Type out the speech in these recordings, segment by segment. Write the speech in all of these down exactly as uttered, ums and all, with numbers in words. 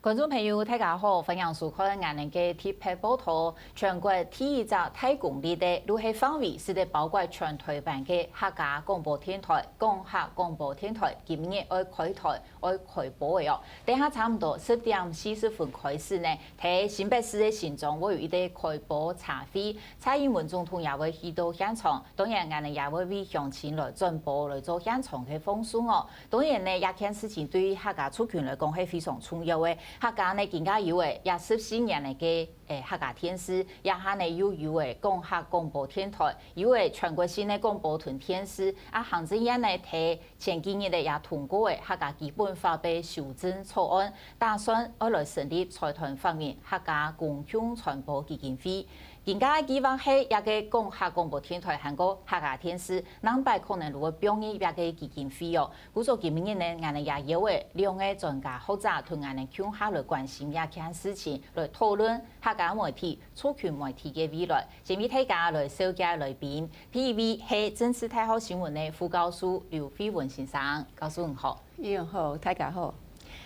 觀眾朋友，大家好，歡迎收看𠊎等个特別報導。全國第一隻大功率个，就係範圍使得包括全臺灣个客家廣播電臺——講客廣播電臺，今日愛開臺、愛開播个哦。等下差毋多十點四十分開始呢，在新北市个新莊會有一個開播茶會，蔡英文總統也會去到現場，當然𠊎等也會為鄉親來轉播，來做現場个放送哦。 當然呢，這件事情對客家族群來講係非常重要个。客家呢，今下有了這十四年个，誒，客家電視，這下呢又有了講客廣播電臺，有了全國性个廣播同電視，啊，行政院呢在前幾日呢也通過了客家基本法个修正草案，打算愛來成立財團法人客家公共傳播基金會。 今下个計畫係這個講客廣播電臺還過客家電視，另擺可能就會放入這個基金會哦。故所今日呢，𠊎等也邀了兩個專家學者同𠊎等共下來關心這件事情，來討論客家媒體、族群媒體个未來。先為大家來紹介來賓，第一位係政治大學新聞个副教授劉慧文先生，教授你好。 你好，大家好。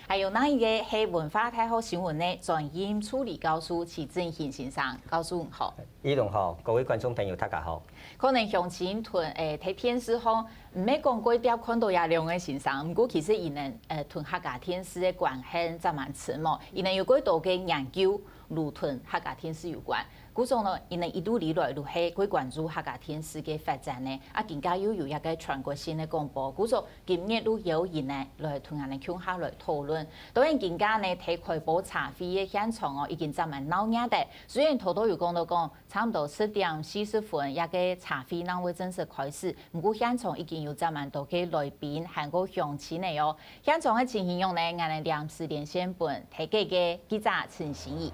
還有另一個係文化大學新聞个專任助理教授徐正興先生，教授你好。你好，各位觀眾朋友，大家好。可能鄉親同，誒，在電視項毋係講過輒看到這兩個先生，毋過其實佢等，呃，同客家電視个關係真蠻深哦，佢等有過多个研究，就同客家電視有關。 故所呢，佢等一路以來就係過關注客家電視个發展呢，啊，今下又有這個全國性个廣播，故所今日就邀佢等呢來同𠊎等共下來討論。當然，今下呢，在開播茶會个現場哦，已經正蠻鬧熱个。雖然頭頭有講到講，差毋多十點四十分，這個茶會正會正式開始，毋過現場已經有正蠻多个來賓還過鄉親了哦。現場个情形樣呢，𠊎等臨時連線分台北个記者陳心怡。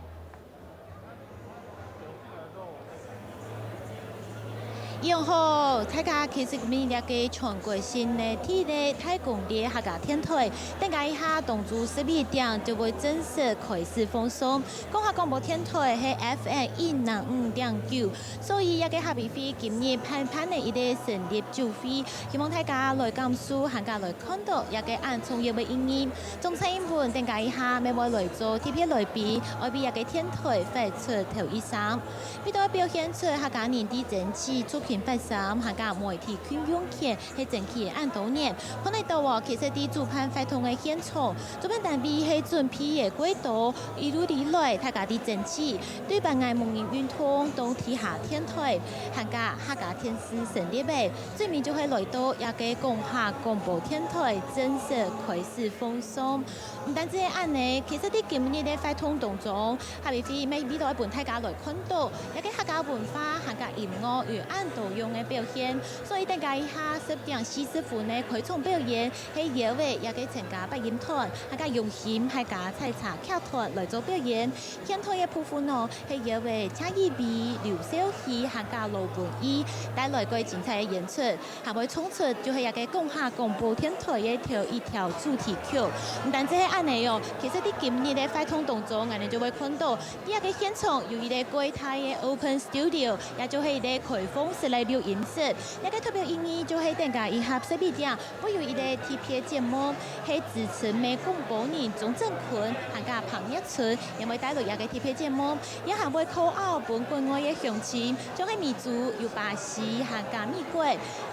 你好，大家其實今日這個全國性个第一個大功率客家電臺，等下一下當晝十一點就會正式開始放送。講客廣播電臺係F M一零五點九，所以這個客委會今日辦辦个一個成立酒會，希望大家來感受，還過來看到這個恁重要个意義。總裁英文等下一下，乜會來做特別來賓，愛為這個電臺發出頭一聲。 為著表現出客家人在爭取族群發聲，還過媒體共用權係爭取恁多年。看得到哦，其實在主辦活動个現場，主辦單位係準備个過多，一路以來大家在爭取，對辦个盲人運動到地下電臺，還過客家電視成立个，最尾就係來到這個講客廣播電臺正式開始放送。毋單止係恁呢，其實在今日个活動當中， 客委會乜為著愛分大家來看到，這個客家文化還過音樂有恁多樣个表現。所以等下一下十點四十分个開場表演，係邀个這個陳家八音團，還過榮興客家採茶劇團來做表演。現代个部分哦，係邀个謝依薇、劉少希還過羅文義，帶來過精彩个演出。 還會唱出就係這個講客廣播電臺个頭一條主題曲。毋單止係恁呢哦，其實在今日个活動當中，𠊎等就會看到，在這個現場有一個過大个open studio，也就係一個開放式个錄音室。這個特別意義就係等下一下十一點，會有一個特別節目，係資深个廣播人鍾正坤還過彭業春，也會帶來這個特別節目，也還會call out分國外个鄉親，像係美洲、有巴西還過美國。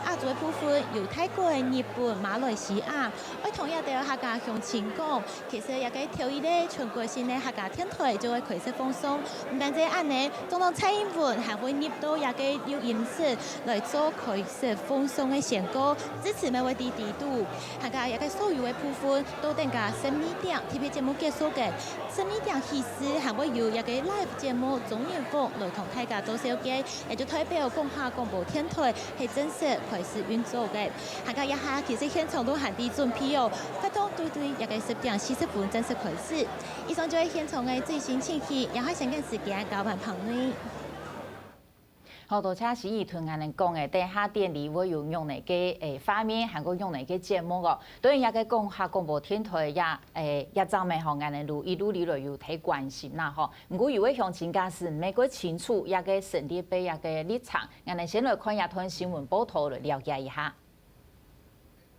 亞洲个部分有泰國、日本、馬來西亞。愛同這兜客家鄉親講，其實這個頭一個全國性个客家電臺就會開始放送。毋單止恁呢，總統蔡英文還會入到這個錄音室來做開始放送个宣告，致詞乜會在底肚。還過這個所有个部分，到等下十二點特別節目結束个，十二點起始還會有這個live節目鍾遠峰來同大家做紹介。 也就代表講客廣播電臺係正式開始運作个。還過這下其實現場都還在準備哦，活動就對這個十點四十分正式開始。以上就係現場个最新情形，這下先將時間交還彭瑞。好，多謝心怡同𠊎等講个，等下典禮會有仰仔个，誒，畫面，還過仰仔个節目哦。當然，這個講客廣播電臺也，誒，這站个吼，𠊎等就一路以來有在關心啦吼。 毋過有个鄉親假使毋係過清楚這個成立个這個歷程，𠊎等先來看這段新聞報導來了解一下。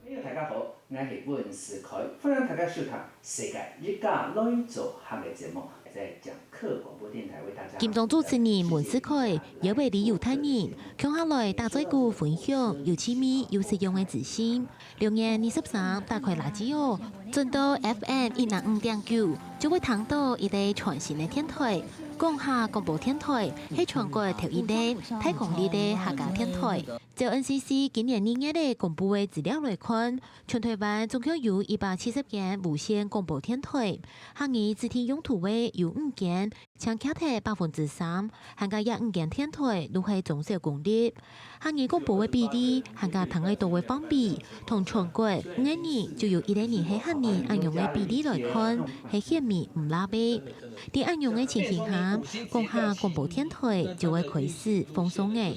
朋友大家好， 𠊎係溫世凱，歡迎大家收聽世界一家來做客个節目，在講客廣播電台為大家。今當主持人溫世凱邀請旅遊達人，共下來打嘴鼓分享有趣味、有實用个資訊。六月二十三打開radio，轉到F M一零五點九，就會聽到一個全新个電台。講客廣播電台係全國頭一個大功率个客家電台。照N C C今年二月个公布个資料來看， 全台灣總共有一百七十間無線廣播電台，客語指定用途个有五間，淨徛忒百分之三，還過這五間電台都係中小功率。客語廣播个比例，還過聽得到个範圍，同全國五個人就有一個人係客人恁樣个比例來看，係顯明毋罅个。在恁樣个情形下，講客廣播電台就會開始放送了。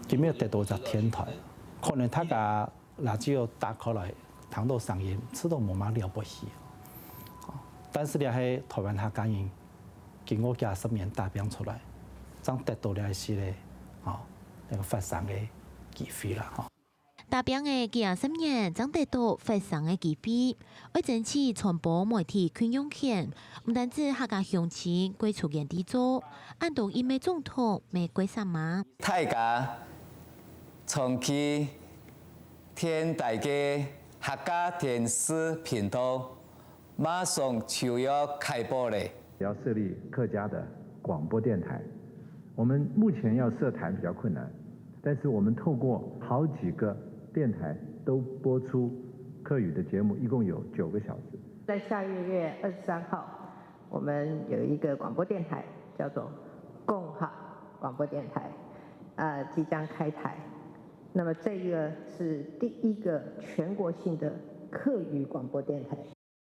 今日得到一隻電台，可能大家radio打開來，聽到聲音，知道無麼个了不起。但是這係台灣客家人經過幾十年打拚出來，正得到這一息个，哦，那個發聲个機會啦，吼。打拚个幾十年，正得到發聲个機會，愛爭取傳播媒體共樣權，毋單止客家鄉親會出現在做，恁多一位總統乜過身亡。 大家長期聽大家客家電視頻道，馬上就要開播了。要設立客家的廣播電台，我們目前要設台比較困難，但是我們透過好幾個電台都播出客語的節目，一共有九個小時。在下個月二十三號，我們有一個廣播電台，叫做共好廣播電台，呃，即將開台。那麼這個是第一個全國性的客語廣播電台。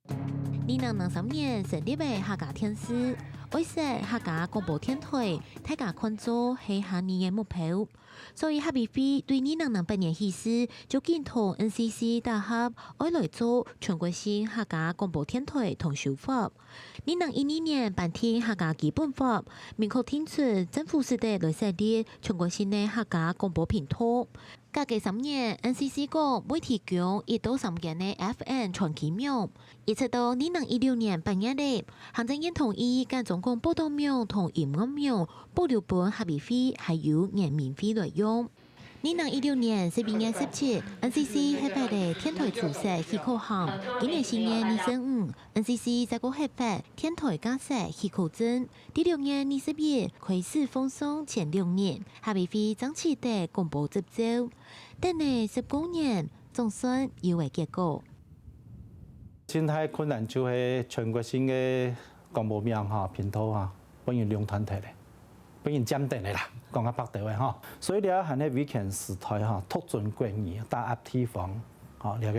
二零零三年成立个客家電視，愛設客家廣播電台，大家看做係下年个目標。所以客委會對二零零八年起始，就緊同N C C打合，愛來做全國性客家廣播電台同修法。 二零一二年頒定客家基本法，明確定出政府使得來設立全國性个客家廣播頻道。隔个三年，N C C講會提供一到三間个F M傳奇網，一直到二零一六年八月底，行政院同意將中廣播導網同音樂網保留分客委會還有原民會來用。 二零一六年十一月十七，N C C核發个電台註冊許可函，今年四月二十五，N C C再過核發電台架設許可證。第六月二十一開始放送前六日，客委會正取得廣播執照，等了十九年，總算有个結果。盡大困難就係全國性个廣播網吼，頻道吼，分人壟斷忒了。 分人佔等个啦，講較白話个吼。所以這還係威權時代吼，獨尊國語，打壓地方，吼，這個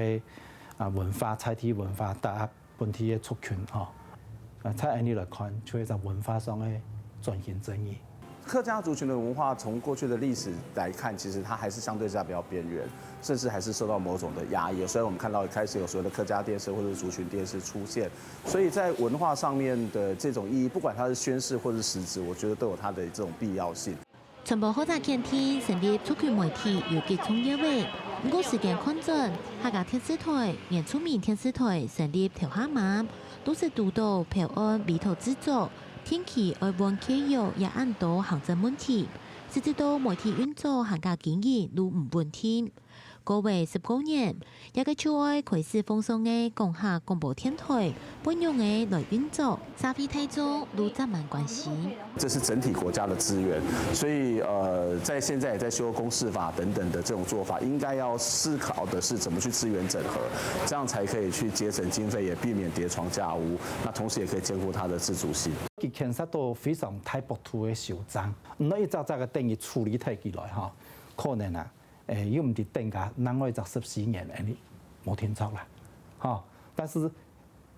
啊文化、在地文化，打壓本地个族群吼。啊，在恁樣來看，就係一種文化上个轉型正義。客家族群的文化，從過去的歷史來看，其實它還是相對在比較邊緣，甚至還是受到某種的壓抑。雖然我們看到開始有所謂的客家電視或者是族群電視出現， 所以在文化上面的這種意義，不管它是宣示或是實質，我覺得都有它的這種必要性。傳播學者肯定成立族群媒體有幾重要个，毋過時間看轉，客家電視台、原住民電視台成立頭下嘛，都係堵到標案委託製作，定期愛換契約也恁多行政問題，直至到媒體運作還過經營都毋穩定。 過了十九年，這個就愛開始放送个講客廣播電台，仰般个來運作，社會大眾都正蠻關心。這是整體國家的資源，所以呃，在現在也在修公視法等等的這種做法，應該要思考的是怎麼去資源整合，這樣才可以去節省經費，也避免疊床架屋，那同時也可以兼顧它的自主性。佢牽涉到非常大幅度个修正，毋係一隻隻个等於處理忒起來吼，可能啊， 誒，又毋知等个另外一隻十四年，恁呢無定著啦，吼。但是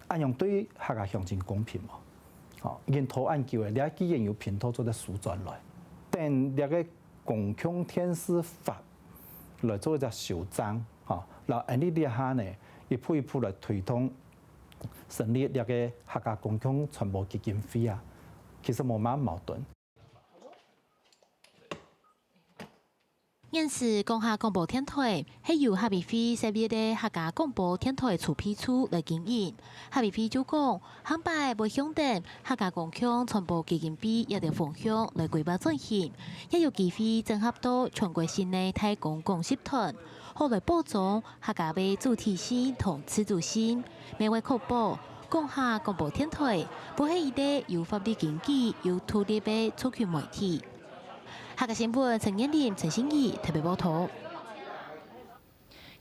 恁樣對客家鄉親公平無？吼，已經拖恁久了，這既然有頻道做得收轉來，等這個公共電視法來做一隻修正，吼，然後恁呢這下呢，一步一步來推動成立這個客家公共傳播基金會啊，其實無麼个矛盾。現時講客廣播電台係由客委會設立个客家廣播電台籌備處來經營。客委會就講，下擺會向等客家公共傳播基金會這兜方向來規劃轉型，也有機會整合到全國性个大公講習團，好來保障客家个主體性同自主性，乜會確保講客廣播電台會係一個有法律根據、有獨立个族群媒體。客家新聞陳彥霖、陳信儀特別報導。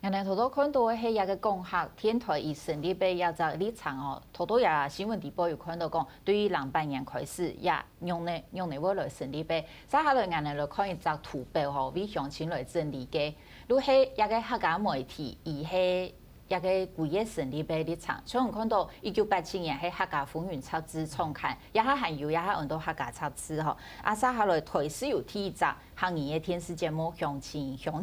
𠊎等頭頭看到个係這個講客電台佢成立个這隻歷程哦，頭頭這新聞裡背有看到講，對於零八年開始，也仰仔仰仔會來成立个。接下來𠊎等來看一隻圖表吼，為鄉親來整理个，就係這個客家媒體，佢係 這個幾個成立个歷程。像你看到一九八七年係客家風雲雜誌創刊，這下還有，這下安到客家雜誌吼。啊，接下來台視有第一隻客語个電視節目《鄉親鄉親》，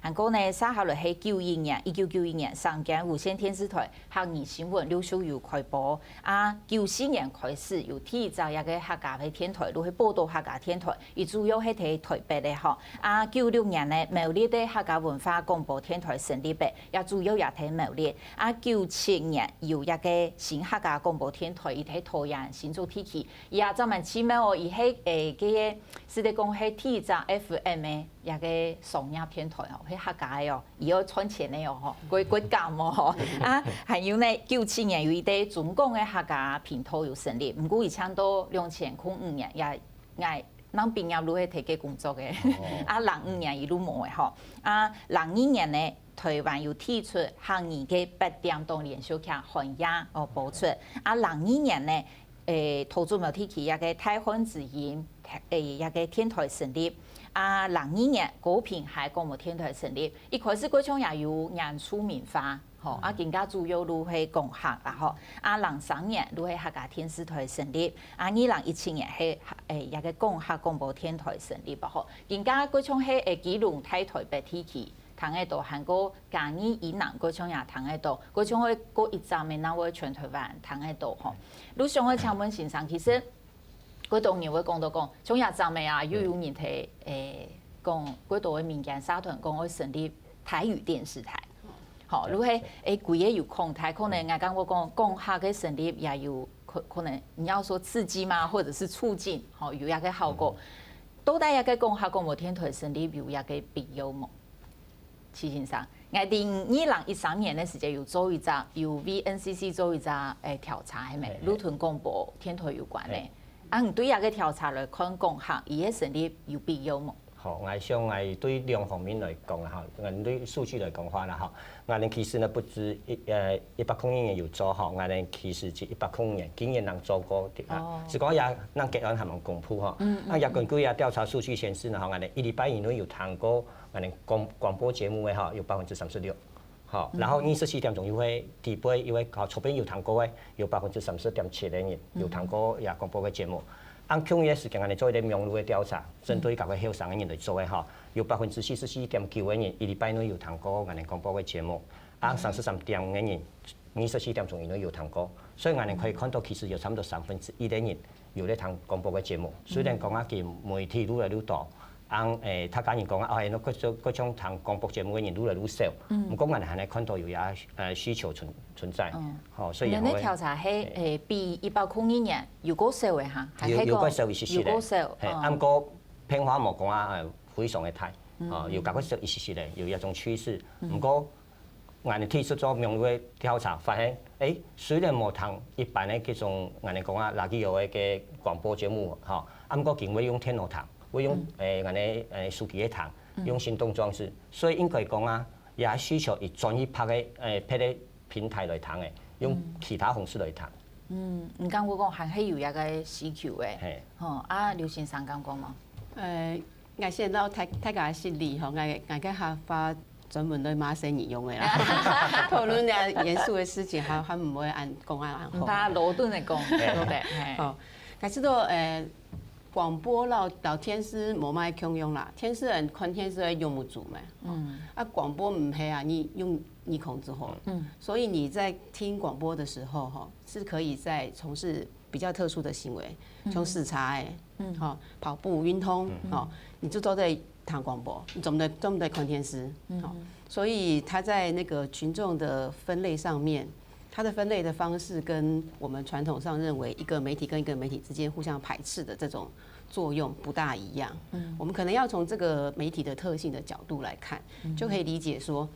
還過呢，接下來係九一年，一九九一年，省間無線電視台客語新聞陸續有開播。啊，九四年開始有第一隻這個客家个電台，就係寶島客家電台，佢主要係在台北个吼。啊，九六年呢，苗栗个客家文化廣播電台成立个，也主要也在苗栗。 啊，九七年有一個新客家廣播電台，佢在桃園新竹地區，佢也專門奇妙哦，佢係，誒，該個，係得講係第一隻F M个一個商業電台哦，係客家个哦，佢愛賺錢个哦，吼，過，過減哦，吼。啊，還有呢，九七年有一個中廣个客家頻道有成立，毋過佢請到兩千空五年，也，𠊎 正畢業就係在該工作个，啊，零五年佢就無了吼。啊，零二年呢，台灣有提出客語个八點檔連續劇《寒夜》哦播出。啊，零二年呢，誒，桃竹苗地區一個大漢之音，誒，一個電台成立。啊，零二年高屏溪廣播電台成立。一開始過程也有原住民話， 吼，啊，今下主要就係講客啦，吼。啊，零三年就係客家電視台成立，啊，二零一七年係，誒，一個講客廣播電台成立，吼。今下過像係，誒，基隆、大台北地區聽得到，還過嘉義以南過像也聽得到，過像係過一站个，那會全台灣聽得到，吼。就想愛請問先生，其實 過多人會講到講，像這站个啊，又有人在，誒，講過多个民間社團講愛成立台語電視台。吼，如果，誒，規个有擴大，可能𠊎感覺講，講客个成立也有可，可能你要說刺激嗎，或者是促進，吼，有一個效果。到底這個講客廣播電台成立有一個必要無？ 徐先生，𠊎在二零一三年个時節有做一隻，有為N C C做一隻，誒，調查，係無？係，係。就同廣播電台有關个。係。啊，你對這個調查來看，講客佢个成立有必要無？好，𠊎想𠊎對兩方面來講啦，吼，𠊎對數據來講話啦，吼，𠊎等其實呢，不止一，呃，一百空一年有做，吼，𠊎等其實係一百空五年，今年正做過个，啊，哦。只不過也正結案還吂公布，吼。嗯，嗯，啊，也根據啊調查數據顯示呢，吼，𠊎等一禮拜以內有聽過 𠊎等廣，廣播節目个吼，有百分之三十六。吼，嗯。然後二十四點鐘又會底背，又會吼，左邊有聽過个，有百分之三十點七个人有聽過這廣播个節目。嗯。按共樣个時間，𠊎等做一個網路个調查，針對該個後生个人來做个吼，有百分之四十四點九个人一禮拜內有聽過𠊎等廣播个節目，啊，嗯。三十三點个人 二十四點鐘以內有聽過。所以𠊎等可以看到，其實有差不多三分之一个人有在聽廣播个節目。雖然講啊，佢媒體愈來愈多，啊，誒，大家人講啊，哦，誒，該，該種聽廣播節目个人愈來愈少。嗯。毋過𠊎等還係看到有這，呃，需求存，存在。嗯。吼，所以也會，你个調查係，誒，比一百空一年有較少个哈，還係講有，有較少一些些个。有較少，係，嗯。啊，毋過變化無講啊，呃，非常个大。嗯。哦，有較少一些些个，有一種趨勢。嗯。毋過 𠊎等提出做網路个調查，發現，誒，雖然無聽一般个這種，𠊎等講啊，radio个个廣播節目，吼，啊，毋過佢會用電腦聽，會用，嗯。誒，𠊎等，誒，手機个聽，嗯。用行動裝置，所以應該講啊，這需求以專業別个，誒，別个平台來聽个，用其他方式來聽。嗯。嗯，你感覺講還係有這個需求个。係。吼，啊，劉先生感覺無？呃， 𠊎先摎大，大家失禮吼，𠊎，𠊎个客話專門來罵細人用个啦。討論這嚴肅个事情，還，還毋會恁講啊，恁好。毋怕老鄧來講，對不對？嘿。吼，𠊎知道，呃，廣播摎，摎電視無麼个共樣啦，電視人看電視愛用目珠嘛，吼。嗯。啊，廣播毋係啊，你用耳孔就好了。嗯。所以你在聽廣播的時候，吼，是可以在從事比較特殊的行為，嗯。像駛車欸， 嗯。吼，跑步、運動，嗯。吼，你就做得听广播，你总得总得看电视，好，所以它在那个群众的分类上面，它的分类的方式跟我们传统上认为一个媒体跟一个媒体之间互相排斥的这种作用不大一样。嗯，我们可能要从这个媒体的特性的角度来看，就可以理解说，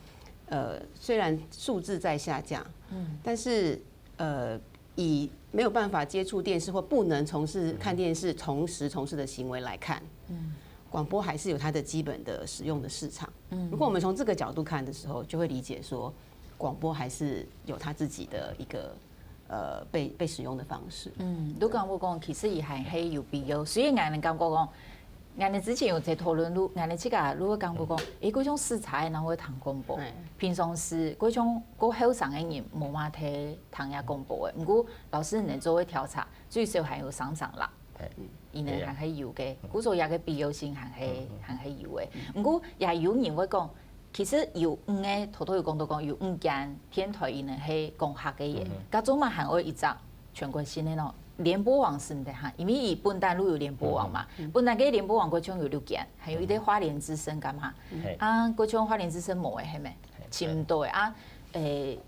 呃，虽然数字在下降，嗯，但是呃，以没有办法接触电视或不能从事看电视同时从事的行为来看，嗯，广播还是有它的基本的使用的市场。嗯，如果我们从这个角度看的时候，就会理解说，广播还是有它自己的一个呃被被使用的方式。嗯，你讲我讲，其实也还係有必要。虽然俺感觉讲，俺之前有在讨论，如俺自家如果感觉讲，诶，各种食材然后会谈广播，平常时各种个后生的人无嘛在听呀广播的。不过老师你做个调查，最少还有三成啦，伊能还係有个，故所也个必要性还係还係有个。不过也有人会讲，其实有五个，头头有讲到讲有五间电台伊能係讲客个，个做嘛还有一只全国性的咯。联播网是毋得哈，因为伊本单路有联播网嘛，本单个联播网个像有六间，还有一个花莲之声干嘛？啊，个像花莲之声无个系咩？差不多个啊，诶，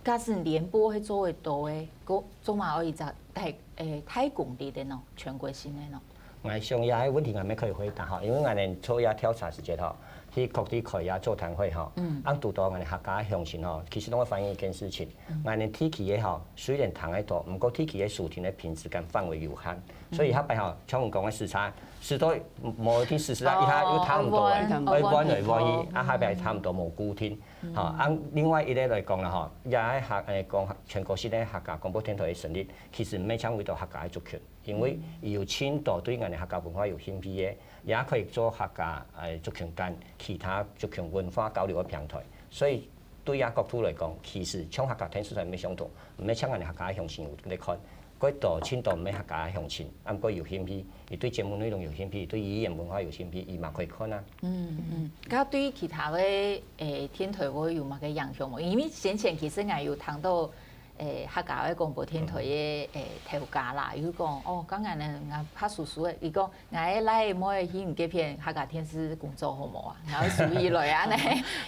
假使联播系做得到个，个做嘛有一只大诶大功率的喏，全国性的喏。 我想這个問題，我們可以回答哈，因為我們做這調查時節哈，去各地開這座談會哈，嗯，按堵到我們客家鄉親哈，其實都會反映一件事情，嗯，我們地區个哈，雖然談得多，毋過地區个收聽个品質跟範圍有限，所以下擺哈，像你講个時差，時差無一定時差，一下又差毋多个，會換來換去，啊下擺差毋多無固定，哈，啊另外一个來講啦哈，這个客誒講全國性个客家廣播電台个成立，其實毋係淨為到客家个族群。 因為有盡多對𠊎等客家文化有興趣个，也可以做客家誒族群間其他族群文化交流个平台。所以對這角度來講，其實像客家電視台毋係相同，毋係淨𠊎等客家鄉親有在看，過多盡多毋係客家鄉親，啊毋過有興趣，佢對節目內容有興趣，對語言文化有興趣，佢嘛可以看啊。嗯嗯，該對其他个誒電台會有麼个影響無？因為先前其實𠊎有聽到 誒客家个廣播電台个誒頭家啦，有講哦，講𠊎呢，𠊎怕輸輸个，佢講𠊎个倈仔妹去你該片客家電視工作好無啊？然後所以來啊呢，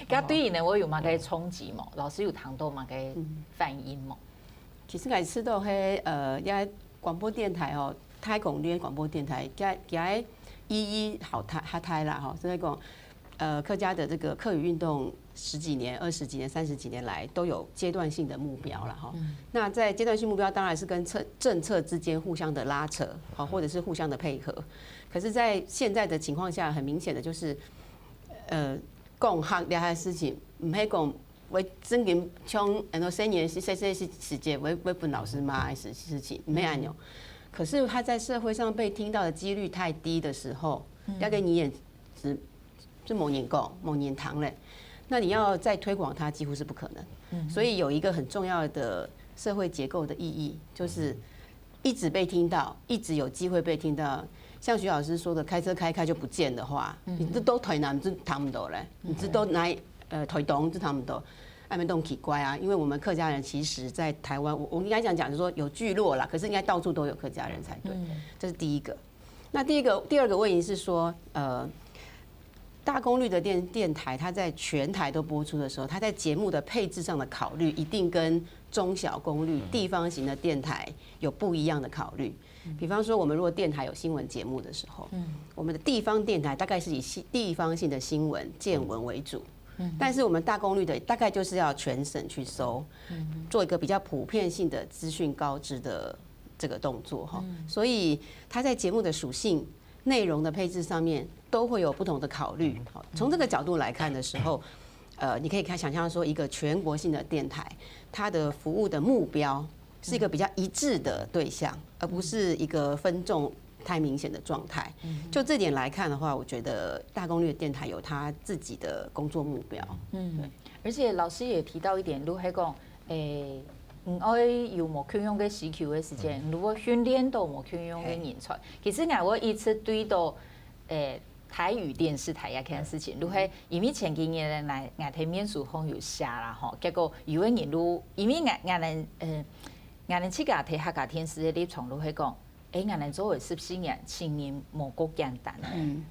該對你呢，會有麼个衝擊無？老師有聽到麼个反應無？其實𠊎試到係呃，也廣播電台哦，大功率廣播電台，佢佢个意義好大較大啦吼，所以講 呃，客家的這個客語運動十幾年、二十幾年、三十幾年來都有階段性的目標了哈。那在階段性目標當然是跟策政策之間互相的拉扯，好，或者是互相的配合。可是在現在的情況下，很明顯的就是，呃，講客這件事情，毋係講會正經像很多細人時、細細時時節會會分老師罵的事事情，毋係恁樣。可是他在社會上被聽到的機率太低的時候，那個你也只 就無人講，無人聽咧。那你要再推廣它，幾乎是不可能。所以有一個很重要的社會結構的意義，就是一直被聽到，一直有機會被聽到。像徐老師說的，開車開開就不見的話，你這到台南就聽毋到咧，你這到哪呃台東就聽毋到，那邊都很奇怪啊。因為我們客家人其實在台灣，我我應該這樣講，就是說有聚落啦，可是應該到處都有客家人才對。這是第一個。 那第一個、第二個問題是說，呃，大功率的電電台，它在全台都播出的時候，它在節目的配置上的考慮，一定跟中小功率地方型的電台有不一樣的考慮。比方說，我們如果電台有新聞節目的時候，我們的地方電台大概是以新地方性的新聞、見聞為主，但是我們大功率的大概就是要全省去收，做一個比較普遍性的資訊告知的這個動作哈。所以它在節目的屬性、內容的配置上面都會有不同的考慮。好，從這個角度來看的時候，呃，你可以看想象說，一個全國性的電台，它的服務的目標是一個比較一致的對象，而不是一個分眾太明顯的狀態。就這點來看的話，我覺得大功率的電台有它自己的工作目標。嗯，對。而且老師也提到一點，就係講，誒，你愛有無共樣个需求个時間，你愛訓練到無共樣个人才。其實𠊎會一直對到，誒，台語電視台這件事情，就係因為前幾年來，𠊎在面書項有寫啦吼，結果有个人就，因為𠊎𠊎等，呃，𠊎等自家在客家電視个立場就係講，誒，𠊎等做了十四年，請人無夠簡單。嗯。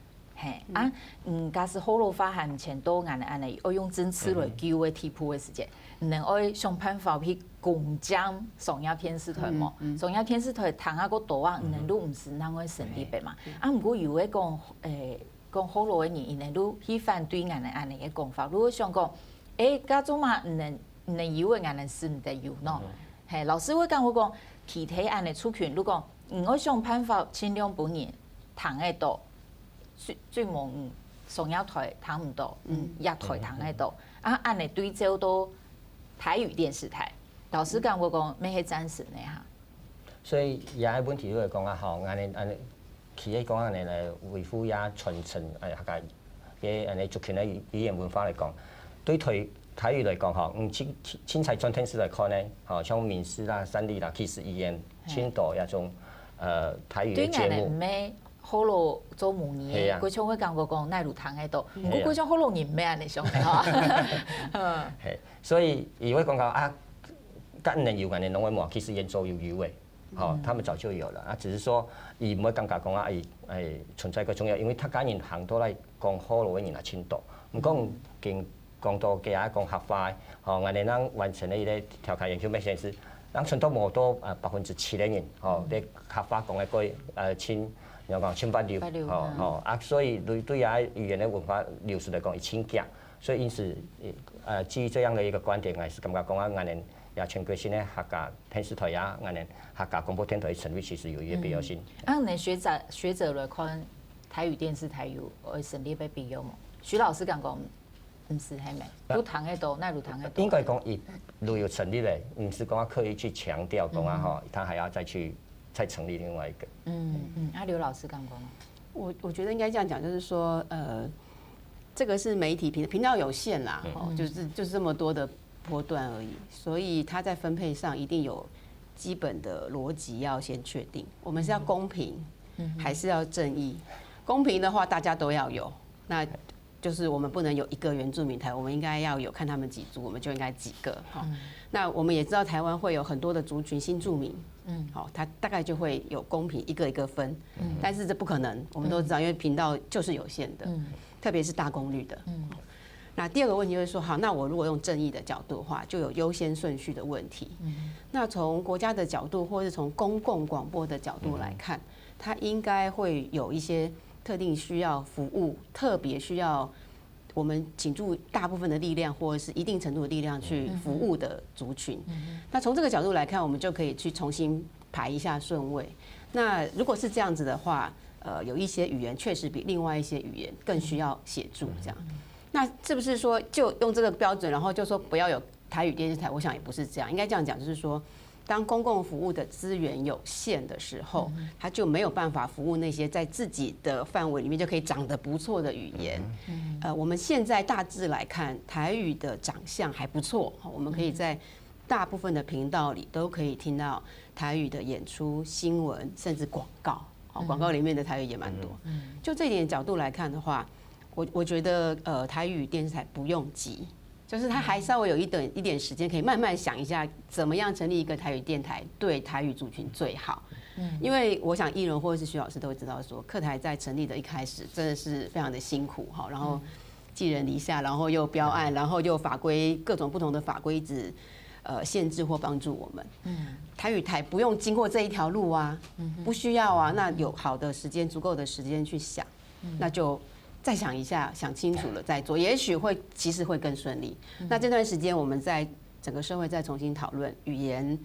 嘿，啊，嗯，假使學老化還毋曾到恁呢恁呢，愛用政策來救个地步个時節，你能愛想辦法去攻佔商業電視台無？商業電視台聽啊个多啊，你能都毋使恁會成立个嘛。啊，毋過有个講，誒，講學老个人，你能都去反對恁呢恁呢个講法，如果想講，誒，該做嘛，你能你能有个，恁呢使毋得有喏。嘿，老師會講，會講，其他恁呢族群，如果你愛想辦法，盡量分人聽得到，最最無嗯，商業台聽毋到，嗯，亞台聽得到，啊，恁呢對照到台語電視台，老師講，會講，乜係贊成个哈。所以這个問題就係講啊，吼，恁呢恁呢，企業講恁呢來維護也傳承，哎，客家个恁呢族群个語言文化來講，對台台語來講吼，嗯，凊凊凊彩轉電視來看呢，吼，像民視啦、三立啦，其實語言盡多這種呃台語个節目。對，毋係學老做母語个，係啊。佢像會感覺講哪路聽得到，毋過係啊。佢像學老人毋係恁呢想个哈。嘿，所以佢會講到啊，恁呢有恁呢攏會無，其實原作有有个。 吼，他們早就有了啊，只是說佢毋會感覺講啊，哎哎存在个重要，因為客家人行到來講學老个人也盡多，毋過經講到个啊講客話，吼，𠊎等人完成了一個調查研究，發現係，人存到無到呃百分之七个人，吼，在客話講个過呃盡，你講盡八流，八流，吼吼啊，所以對對啊語言个文化流失來講，已經強，所以因此呃基於這樣的一個觀點，還是感覺講啊，𠊎等也全國性个客家電視台啊，𠊎等客家廣播電台成立其實有一個必要性。啊，你學者學者來看，台語電視台有愛成立个必要無？徐老師講講，毋係係無？都聽得到，哪路聽得到？應該講一路有成立了，毋係講要刻意去強調講啊哈，他還要再去再成立另外一個。嗯嗯，啊，劉老師講講，我我觉得应该这样讲，就是说，呃，这个是媒体频频道有限啦，哦，就是就是这么多的波段而已，所以它在分配上一定有基本的逻辑要先确定。我们是要公平，还是要正义？公平的话，大家都要有，那就是我们不能有一个原住民台，我们应该要有看他们几族，我们就应该几个哈。那我们也知道台湾会有很多的族群新住民，嗯，好，它大概就会有公平一个一个分，但是这不可能，我们都知道，因为频道就是有限的，特别是大功率的，嗯。那第二个问题就是说，好，那我如果用正义的角度的话，就有优先顺序的问题。那从国家的角度，或是从公共广播的角度来看，它应该会有一些特定需要服务、特别需要我们倾注大部分的力量，或者是一定程度的力量去服务的族群。那从这个角度来看，我们就可以去重新排一下顺位。那如果是这样子的话，呃，有一些语言确实比另外一些语言更需要协助，这样。那是不是说就用这个标准，然后就说不要有台语电视台？我想也不是这样，应该这样讲，就是说，当公共服务的资源有限的时候，它就没有办法服务那些在自己的范围里面就可以长得不错的语言。呃，我们现在大致来看，台语的长相还不错，我们可以在大部分的频道里都可以听到台语的演出、新闻，甚至广告。哦，广告里面的台语也蛮多。就这点角度来看的话，我我觉得呃，台语电视台不用急，就是他还稍微有一点一点时间，可以慢慢想一下，怎么样成立一个台语电台，对台语族群最好。嗯，因为我想艺人或者是徐老师都会知道说，客台在成立的一开始真的是非常的辛苦哈，然后寄人篱下，然后又标案，然后又法规各种不同的法规一直呃限制或帮助我们。嗯，台语台不用经过这一条路啊，不需要啊，那有好的时间，足够的时间去想，那就再想一下，想清楚了再做，也许会其实会更顺利。那这段时间我们在整个社会再重新讨论语言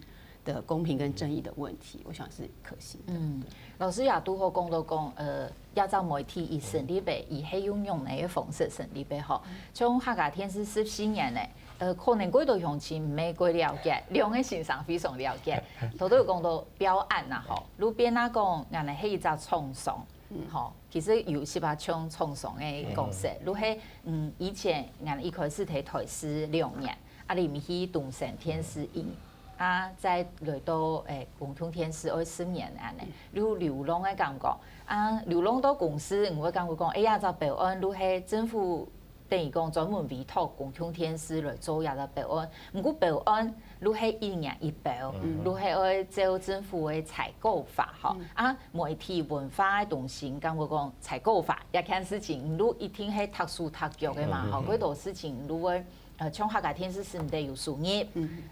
的公平跟正义的问题，我想是可行的。嗯，老師也拄好講到講，呃，這隻媒體佢成立个，佢係用仰般个方式成立个吼。像客家電視十四年呢，呃，可能過多鄉親毋係過了解，兩个先生非常了解。頭頭有講到標案啊吼，路邊啊講，原來係一隻廠商，吼，其實有十八種廠商个角色，就係嗯，以前𠊎一開始在台視兩年，啊，入去東森電視一年，啊，再來到誒公共電視愛十年恁呢，有流浪个感覺。啊，流浪到公視，毋會感覺講，哎呀，這標案就係政府等於講專門委託公共電視來做這个標案。毋過標案就係一年一標，就係愛照政府个採購法吼。啊，媒體文化个東西，敢會講採購法這件事情，就一定係踏手踏腳个嘛吼。幾多事情就會，呃，像客家電視係毋得有收入，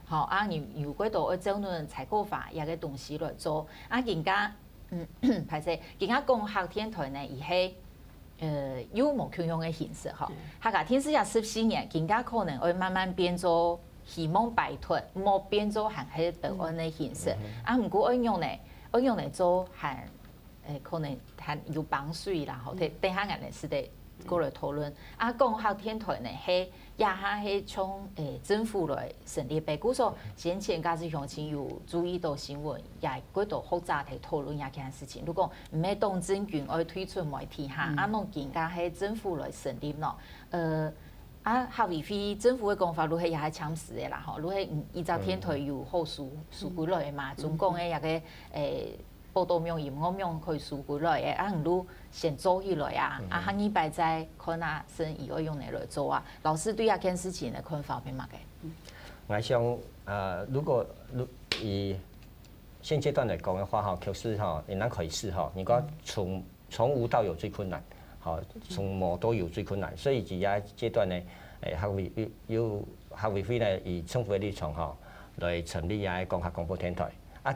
吼，啊，你有幾多愛照恁採購法這个東西來做，啊，人家，嗯，歹勢，人家講客電台呢，佢係 呃，有無共樣个形式吼。客家電視這十四年，今下可能會慢慢變做希望擺脫，莫變做還係標案个形式。啊，毋過愛仰呢，愛仰呢做還，呃，可能還有幫助啦吼。等等下𠊎等係得過來討論。啊，講客電台呢，係也還係從，呃，政府來成立个。故所先前假使鄉親有注意到新聞， 也過多學者在討論這件事情。如果毋係黨政軍愛退出媒體哈，啊，恁樣今下係政府來成立咯。呃，啊，客委會政府个講法，就係也係暫時个啦吼，就係，嗯，一隻電台有好收，收歸來个嘛，中共个這个，誒，報導網、音樂網可以收歸來个，啊，你就先做起來啊，啊，下二擺再看啊，先以後用哪來做啊。老師對這件事情个看法係麼个？ 𠊎想，呃，如果，如，以現階段來講个話，吼，確實吼，你難開始吼，你講從，從無到有最困難，吼，從無到有最困難，所以這个階段呢，誒，客委，有，有客委會呢，以政府个立場吼，來成立這个講客廣播電台。啊，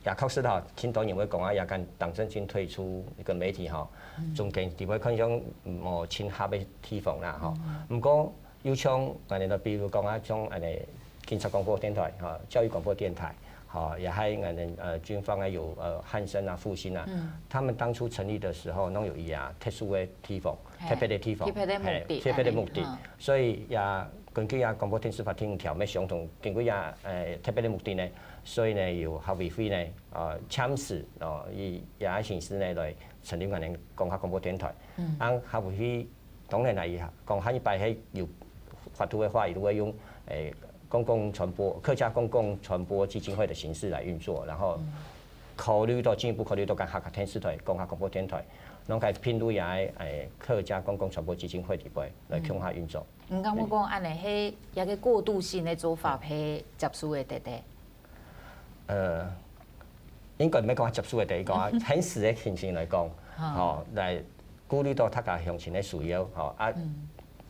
也確實吼，盡多人會講啊，也跟黨政軍退出一個媒體吼，中間就會看像無親和个地方啦吼。毋過， 又像恁呢，比如講啊，像恁呢警察廣播電台，吼，教育廣播電台，吼，也還恁呢，呃，軍方啊有，呃，漢聲啊、復興啊，他們當初成立的時候，攏有一啊特殊的地方，特別的地方，特別的目的，嘿，特別的目的。所以也根據啊廣播電視法第五條，乜相同，根據啊，呃，特別的目的呢，所以呢，有客委會呢，呃，暫時，哦，以這形式呢來成立恁呢講客廣播電台。嗯，啊客委會 當然啦，佢講下一擺係有法度个話，佢就會用，誒，公共傳播，客家公共傳播基金會的形式來運作，然後考慮到進一步考慮到跟客家電視台、講客廣播電台，攏該併入來，誒，客家公共傳播基金會裡背來共下運作。你敢會講恁呢係一個過渡性的做法，係接受个得得？ 呃，應該毋係講接受个，等於講啊，現實个情形來講，吼，來顧慮到大家鄉親个需要，吼，啊，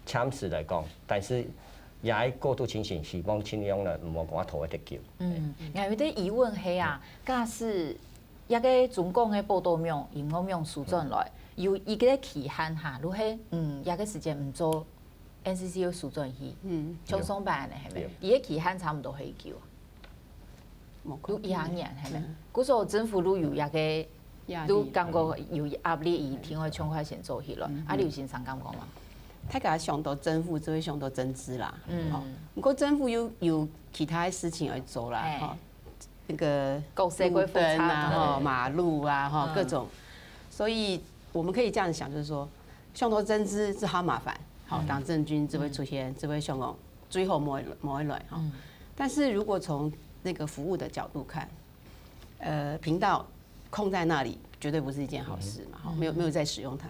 暫時來講，但是也愛過渡情形，希望盡量呢，毋好講啊拖會忒久。嗯，𠊎有一個疑問係啊，假使這個中共个報導網、音樂網收轉來，有一個期限哈，就係，嗯，這個時間毋做，N C C愛收轉去，嗯，像上擺恁呢係無？對。佢个期限差毋多幾久啊？ 就一兩年，係無？故所政府就有這個，就感覺有壓力，一定愛趕快先做起來。啊，劉先生敢講無？大家想到政府，就會想到政治啦。嗯，毋過政府有，有其他个事情愛做啦，吼，那個國際規範啦，吼，馬路啊，吼，各種。所以我們可以這樣想，就是說，想到政治，這好麻煩。好，黨政軍就會出現，就會想講， 最後無會，無會來哈。但是如果從那個服務的角度看，呃，頻道空在那裡絕對不是一件好事嘛，哈，沒有，沒有在使用它。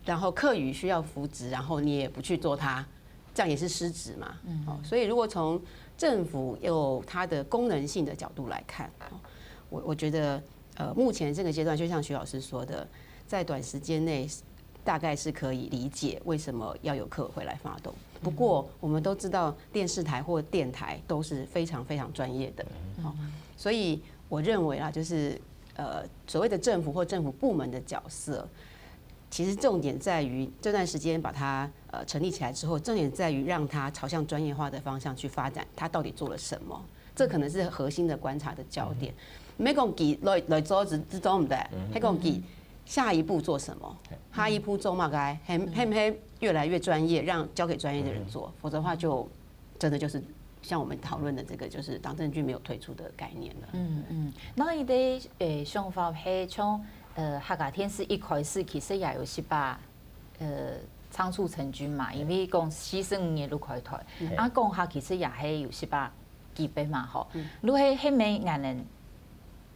然後客語需要扶植，然後你也不去做它，這樣也是失職嘛。哦，所以如果從政府又它的功能性的角度來看，哦，我，我覺得，呃，目前這個階段，就像徐老師說的，在短時間內，大概是可以理解為什麼要有客委會來發動。不過，我們都知道電視台或電台都是非常非常專業的，好，所以我認為啦，就是，呃，所謂的政府或政府部門的角色，其實重點在於這段時間把它，呃，成立起來之後，重點在於讓它朝向專業化的方向去發展，它到底做了什麼，這可能是核心的觀察的焦點。毋係講佢來，來做就，就做毋得，係講佢下一步做什麼，下一步做麼个，係，係毋係越來越專業，讓，交給專業的人做，否則的話就真的就是像我們討論的這個，就是黨政軍沒有退出的概念了。嗯，嗯，該你个，呃，想法係從，呃，客家電視一開始其實也有十八，呃，倉促成軍嘛，因為講四十五年就開台，啊，講客其實也係有十八 幾百嘛吼。就係，係毋係𠊎等，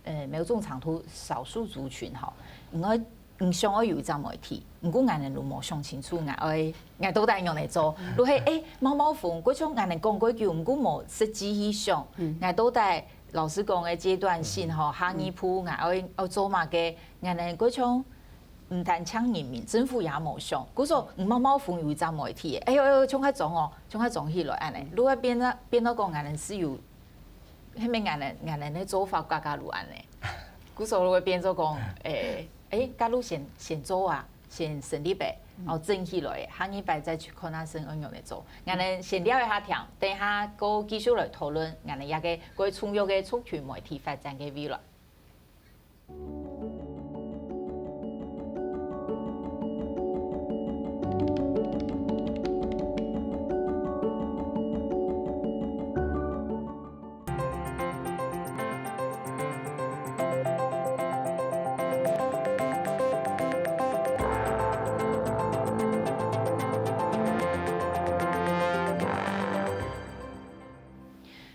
呃，某種程度少數族群吼，𠊎 你想愛有一隻媒體，毋過𠊎等都無想清楚，𠊎愛，𠊎到底仰般來做。就係，誒，毛毛風，過像𠊎等講過久，毋過無實際去想，𠊎到底老師講个階段性吼，下一步𠊎愛，愛做麼个，𠊎等過像毋單淨人民，政府也無想。故所，毛毛風有一隻媒體，哎喲，哎喲，像較裝哦，像較裝起來恁呢，就會變到，變到講𠊎等係有，係毋係𠊎等，𠊎等个做法加加就恁呢。故所就會變做講，誒， 誒，假如先，先做啊，先成立个，然後整起來个，下二擺再去看下先愛仰般做。𠊎等先尞一下聽，等下過繼續來討論，𠊎等這個過重要个族群媒體發展个未來。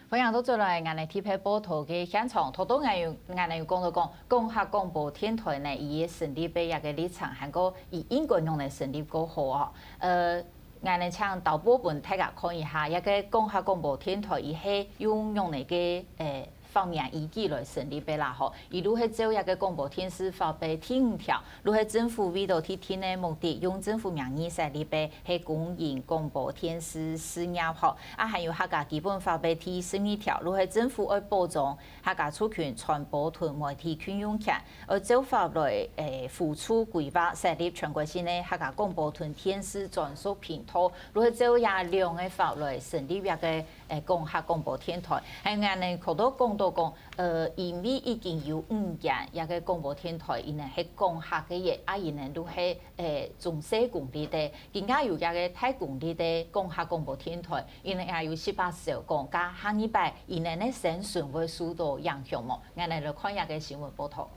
歡迎倒轉來𠊎等特別報導个現場，頭先𠊎有，𠊎等有講到講，講客廣播電台呢，佢个成立个一個歷程，還過佢應該仰般成立較好哦。呃， 𠊎等請導播分大家看一下，這個講客廣播電台，佢係用仰般个，誒，法源依據來成立个啦吼。佢就係照這個廣播電視法个第五條，就係政府為著特定个目的，用政府名義設立个係公營廣播電視事業吼。啊，還有客家基本法个第十二條，就係政府愛保障客家族群傳播同媒體運用權， 愛照法來，誒，扶助規劃設立全國性个客家廣播同電視專屬頻道，就係照這兩個法來成立這個，誒，講客廣播電台。還有𠊎等頭先講到講，呃，因為已經有五間這個廣播電台，佢等係講客个，啊，佢等就係，誒，中小功率个，更加有這個大功率个講客廣播電台，佢等也有十八首講，加下二擺，佢等个生存會受到影響無？𠊎等來看這個新聞報導。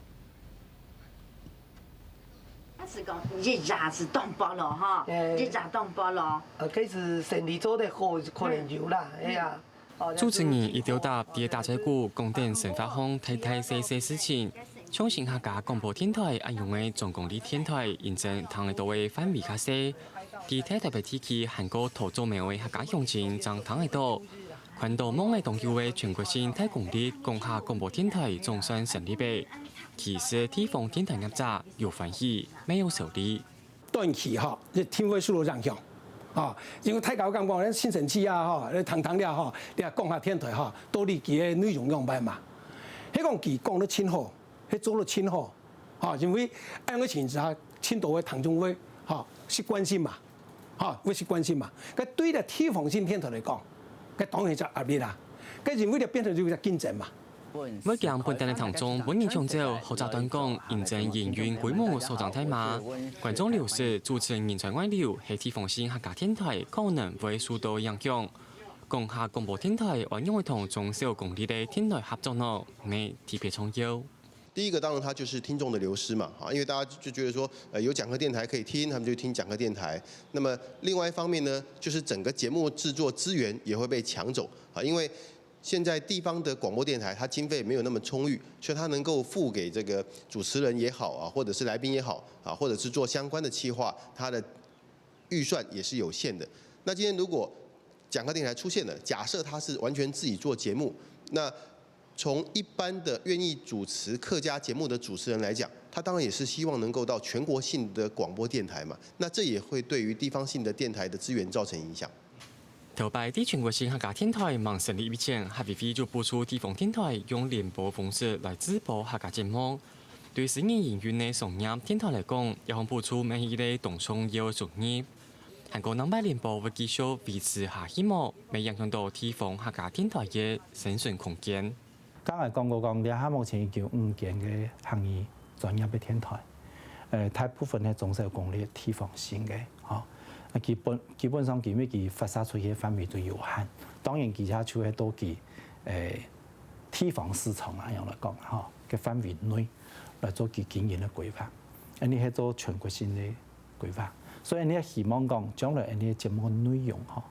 係講一夜係當薄咯，吼，誒。一夜當薄咯。呃，該係生理做得好，可能有啦，嗯。哎呀。哦，主持人一直在打嘴鼓，講等生活項大大細細事情，像新客家廣播電台恁樣个中功率電台，因為聽得到个範圍較細，在大台北地區還過桃竹苗个客家鄉親正聽得到。 看到網仔當中个全國性大功率講客廣播電台總算成立个，其實地方電台業者有歡喜，乜有愁慮。短期吼，這定位受到影響，啊，因為大家有感覺，咱新城市啊，吼，咱糖糖了吼，你講客電台吼，到底佢个內容樣般嘛？係講佢講得真好，係做得真好，啊，因為恁樣形式啊，真多个聽眾會，吼，習慣性嘛。 吼，會習慣性嘛。該對這地方性電台來講，該當然就壓力啦。該因為這變成就一個競爭嘛。為驚分擔个聽眾分人搶走，或者斷供，因為營運規模所增大嘛，觀眾流失、主持人才外流，係地方性客家電台可能會受到影響。講客廣播電台愛仰會同中小功率个電台合作呢？乜特別重要。 第一個當然它就是聽眾的流失嘛，啊，因為大家就覺得說，呃，有講客電台可以聽，他們就聽講客電台。那麼另外一方面呢，就是整個節目製作資源也會被搶走，啊，因為現在地方的廣播電台它經費沒有那麼充裕，所以它能夠付給這個主持人也好啊，或者是來賓也好啊，或者是做相關的企劃，它的預算也是有限的。那今天如果講客電台出現了，假設他是完全自己做節目，那從一般的願意主持客家節目的主持人來講，他當然也是希望能夠到全國性的廣播電台嘛，那這也會對於地方性的電台的資源造成影響。頭擺在全國性客家電台吂成立以前，客委會就補助地方電台用聯播方式來製播客家節目。對私人營運个商業電台來講，這項補助乜係一個當重要个收入。還過，南北聯播會繼續維持下去無，乜影響到地方客家電台个生存空間。 剛才講過講，這下目前已經有五間个客語專業个電台，呃，大部分係中小功率地方性个，吼。啊，基本，基本上佢乜佢發射出去个範圍都有限。當然，佢這就係到佢，呃，地方市場啊，樣來講，吼，个範圍內來做佢經營个規劃。恁呢係做全國性个 規劃。所以𠊎希望講，將來𠊎節目內容吼，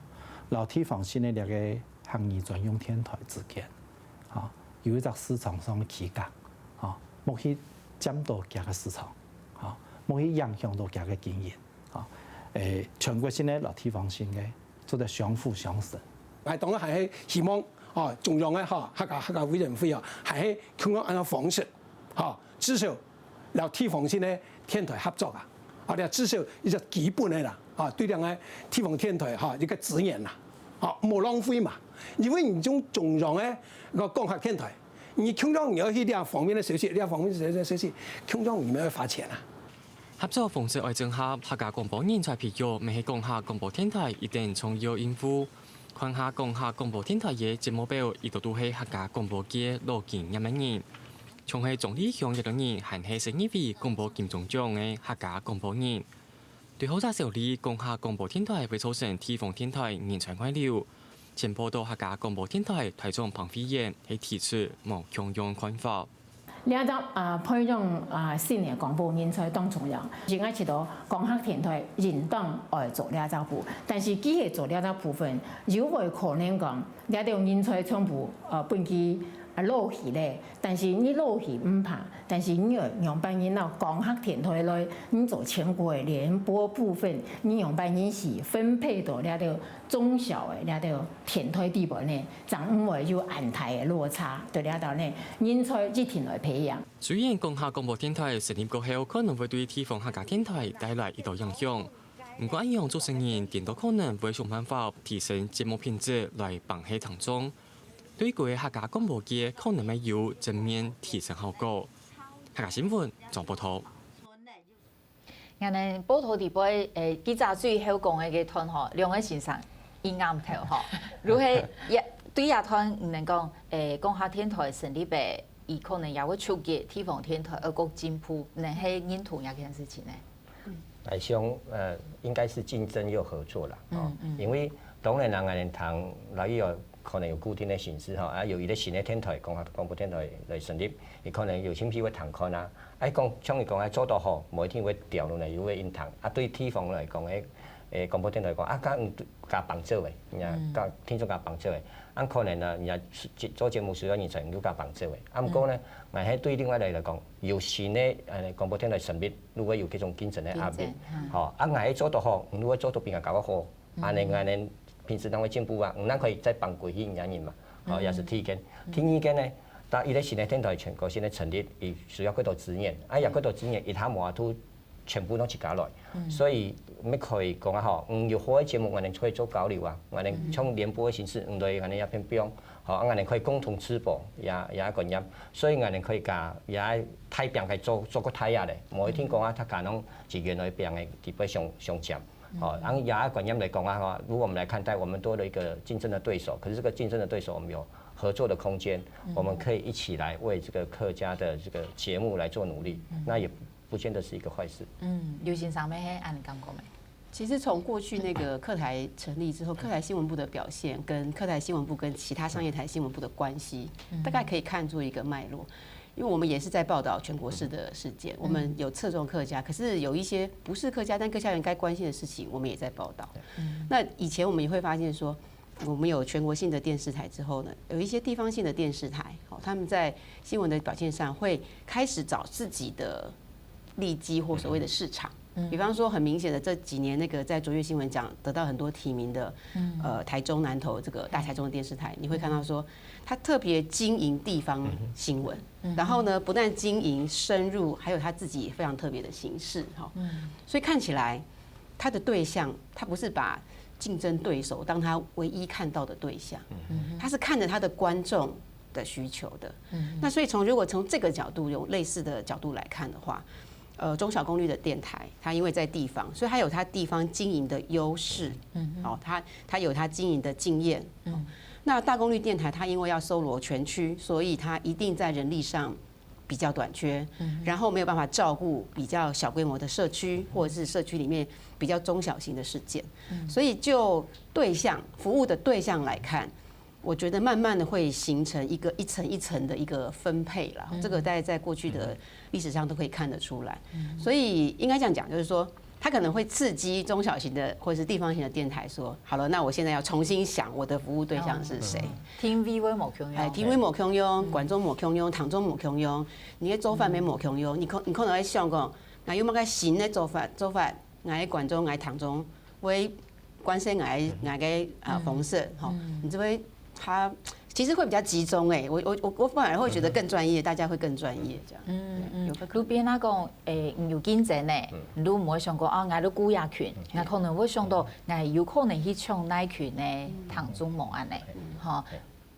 摎地方性个這個客語專用電台之間，吼，有一隻市場上个區隔，吼，莫去佔到佢个市場，吼，無去影響到佢个經營，吼，誒，全國性个摎地方性个做得相輔相成。𠊎當然還係希望，吼，中央个，吼，客家客家委員會啊，還係共樣恁樣方式，吼，至少摎地方性个電台合作啊，啊，這至少一隻基本个啦，啊，對兩个地方電台，吼，一個資源啦，吼，無浪費嘛，因為你用中央个，个講客電台， 你共樣你愛去這方面个消息，這方面个消息，共樣你們愛花錢啊。合作方式愛整合，客家廣播人才培育乜係講客廣播電台一等重要任務。看下講客廣播電台个節目表，一多都係客家廣播界老經驗个人，像係中壢鄉有兜人還係十二位廣播金鐘獎个客家廣播人。對好者小李，講客廣播電台會造成地方電台人才外流。 前報導客家廣播電台台長彭惠燕係提出無共樣看法。這隻啊培養啊新个廣播人才當重要，應該知道講客電台應當愛做這隻部，但是佢係做這隻部分，有無可能講這兜人才全部呃分佢啊落去咧？但是你落去毋怕，但是你愛仰般人摎講客電台來，你做全國个聯播部分，你仰般人去分配到這兜 中小个這兜電台底背呢，正毋會有恁大个落差，對這兜呢，人才一定來培養。雖然講客廣播電台成立過後，可能會對地方客家電台帶來一兜影響，毋過恁樣主持人顛倒可能會想辦法提升節目品質來幫助聽眾。對於客家廣播界可能會有正面提升效果。客家新聞，張博圖。 𠊎等報導底背，誒，記者最後講个一段吼，兩位先生，一頷頭吼，如果也對這段你等講，誒，講客電台成立个，佢可能也會促進地方電台愛過進步，你等係認同這件事情呢？來想，呃，應該是競爭又合作啦，哦，嗯，嗯。因為當然啦，𠊎等聽，老有可能有固定个形式吼，啊，有一個新个電台，講客廣播電台來成立，佢可能有興趣會聽看啊， 愛講，像你講个做到好，無一定會掉落來，又會應聽。啊，對地方來講，誒，誒，廣播電台來講，啊，加加幫助个，人家加聽眾加幫助个，啊，可能呢，人家做節目需要人才，又加幫助个。啊，毋過呢，𠊎係對另外來來講，有新个呃廣播電台成立，如果有這種競爭个壓力，吼，啊，𠊎係做到好，如果做到比人家較好， 恁呢𠊎等平時當會進步啊，𠊎等可以再幫助佢人嘛，吼，也係第一件。第二件呢，但一個新个電台全國性个成立，佢需要較多資源，啊，也較多資源，一下無法度全部攏自家來，所以乜可以講啊吼，嗯，有好个節目，𠊎等可以做交流啊，𠊎等像聯播个形式，毋對，𠊎等也偏不用，吼，啊，𠊎等可以共同直播，也也觀念，所以𠊎等可以加也大餅个做做个大啊咧，無一定講啊，大家攏自己个餅个地位相相佔。 好，然後亞觀念來講啊，哈，如果我們來看待，我們多了一個競爭的對手，可是這個競爭的對手，我們有合作的空間，我們可以一起來為這個客家的這個節目來做努力，那也不見得是一個壞事。嗯，劉先生乜係恁感覺無？其實從過去那個客台成立之後，客台新聞部的表現跟客台新聞部跟其他商業台新聞部的關係，大概可以看出一個脈絡。 因為我們也是在報導全國性的事件，我們有側重客家，可是有一些不是客家，但客家人該關心的事情，我們也在報導。那以前我們也會發現說，我們有全國性的電視台之後呢，有一些地方性的電視台，哦，他們在新聞的表現上會開始找自己的利基或所謂的市場。比方說，很明顯的這幾年那個在卓越新聞獎得到很多提名的，呃，台中南投這個大台中的電視台，你會看到說， 他特別經營地方新聞，然後呢，不但經營深入，還有他自己非常特別的形式，哈。所以看起來，他的對象，他不是把競爭對手當他唯一看到的對象，他是看著他的觀眾的需求的。那所以從，如果從這個角度，有類似的角度來看的話， 呃，中小功率的電台，它因為在地方，所以它有它地方經營的優勢。嗯，哦，它它有它經營的經驗。嗯，那大功率電台它因為要搜羅全區，所以它一定在人力上比較短缺，嗯，然後沒有辦法照顧比較小規模的社區，或者是社區裡面比較中小型的事件。嗯，所以就對象服務的對象來看， 我覺得慢慢的會形成一個一層一層的一個分配啦，這個大家在過去的歷史上都可以看得出來。所以應該這樣講，就是說，它可能會刺激中小型的或是地方型的電台說，好了，那我現在要重新想我的服務對象是誰。定位會無共樣。哎，定位無共樣，觀眾無共樣，聽眾無共樣，你的做法也無共樣，你可你可能會想講， ，𠊎有麼个新个做法，做法，𠊎个觀眾，𠊎个聽眾會關心𠊎个，𠊎个，呃，方式，吼，你就會，他其實會比較集中欸，我，我，我，我反而會覺得更專業，大家會更專業這樣。嗯，嗯，有个可能。你變啊講，欸，你有競爭呢，你都毋會想講，啊，𠊎都顧這群，𠊎可能會想到，𠊎有可能去搶哪群呢，聽眾無恁呢，吼。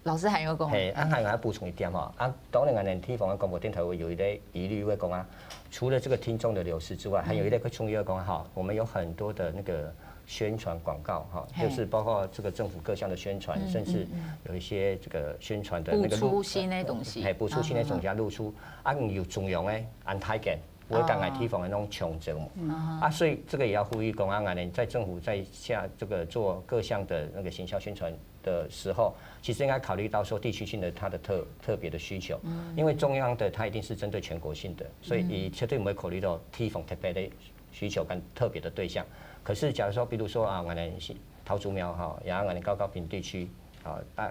老師還有講，嘿，啊，還𠊎補充一點吼，啊，當然𠊎等地方个廣播電台會有一個疑慮，會講啊，除了這個聽眾的流失之外，還有一個更重要的講哈，我們有很多的那個宣傳廣告哈，嘿。就是包括這個政府各項的宣傳，嗯，甚至嗯，嗯。有一些這個宣傳的那個補助性的東西。嘿，補助性的東西啊，露出，啊，你有中央的安排感，不會講來地方的那種窮者嘛。嗯。啊，所以這個也要呼籲講啊，𠊎等在政府在下這個做各項的那個行銷宣傳 的時候，其實應該考慮到說地區性的它的特，特別的需求，因為中央的它一定是針對全國性的，所以佢絕對毋會考慮到地方特別的需求跟特別的對象。可是假如說，比如說啊，𠊎等是桃竹苗哈，然後𠊎等高高屏地區啊，啊，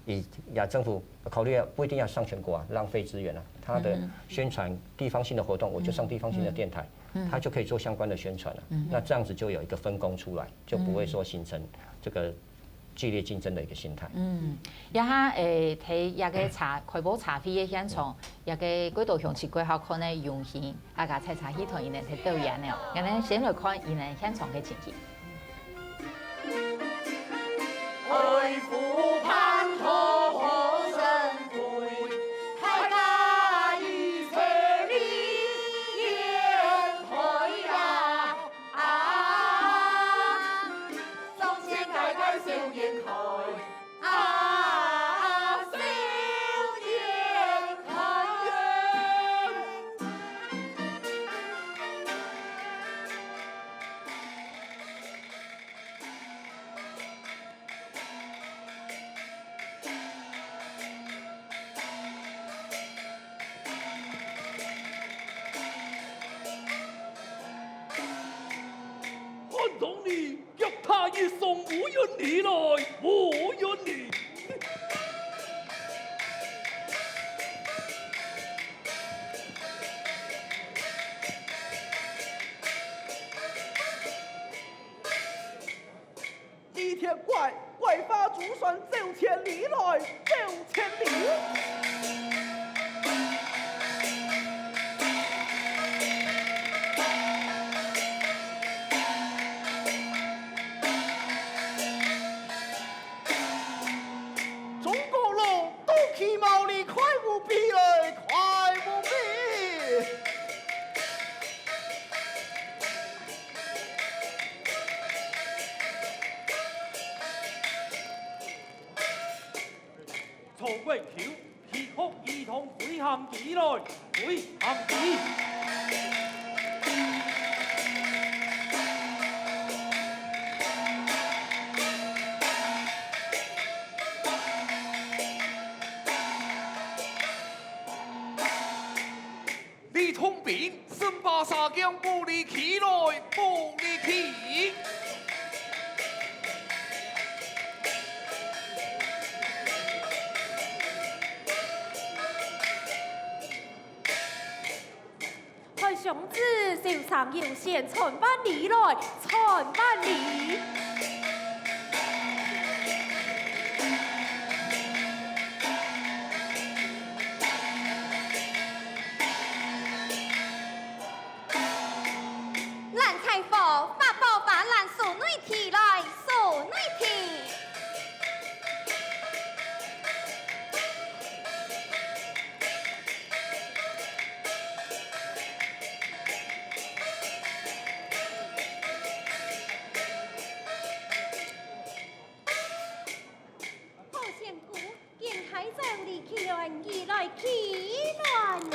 以呀政府考慮啊，不一定要上全國啊，浪費資源啊，它的宣傳地方性的活動，我就上地方性的電台，它就可以做相關的宣傳了。那這樣子就有一個分工出來，就不會說形成這個 激烈競爭的一個心態。嗯，這下，欸，在這個茶，開播茶會个現場，這個幾多鄉親幾好看个榮幸，大家在茶戲團佢等在表演呢。𠊎等先來看佢等現場个情景。看中你，腳踏一雙，無怨你來，無怨你。 李天怪，怪花珠船走千里來，走千里。中國佬，都去毛哩，快無比來，快無比！ 曹國舅，皮殼兒童飛行機來，飛行機！ 李通兵，身把沙鏡，無力氣來，無力氣。 開箱子，手上有線，傳萬里來，傳萬里。 爛菜貨，發包，發爛，收內地來，收內地。 好相公，見大將李奇鸞，你來奇鸞矣。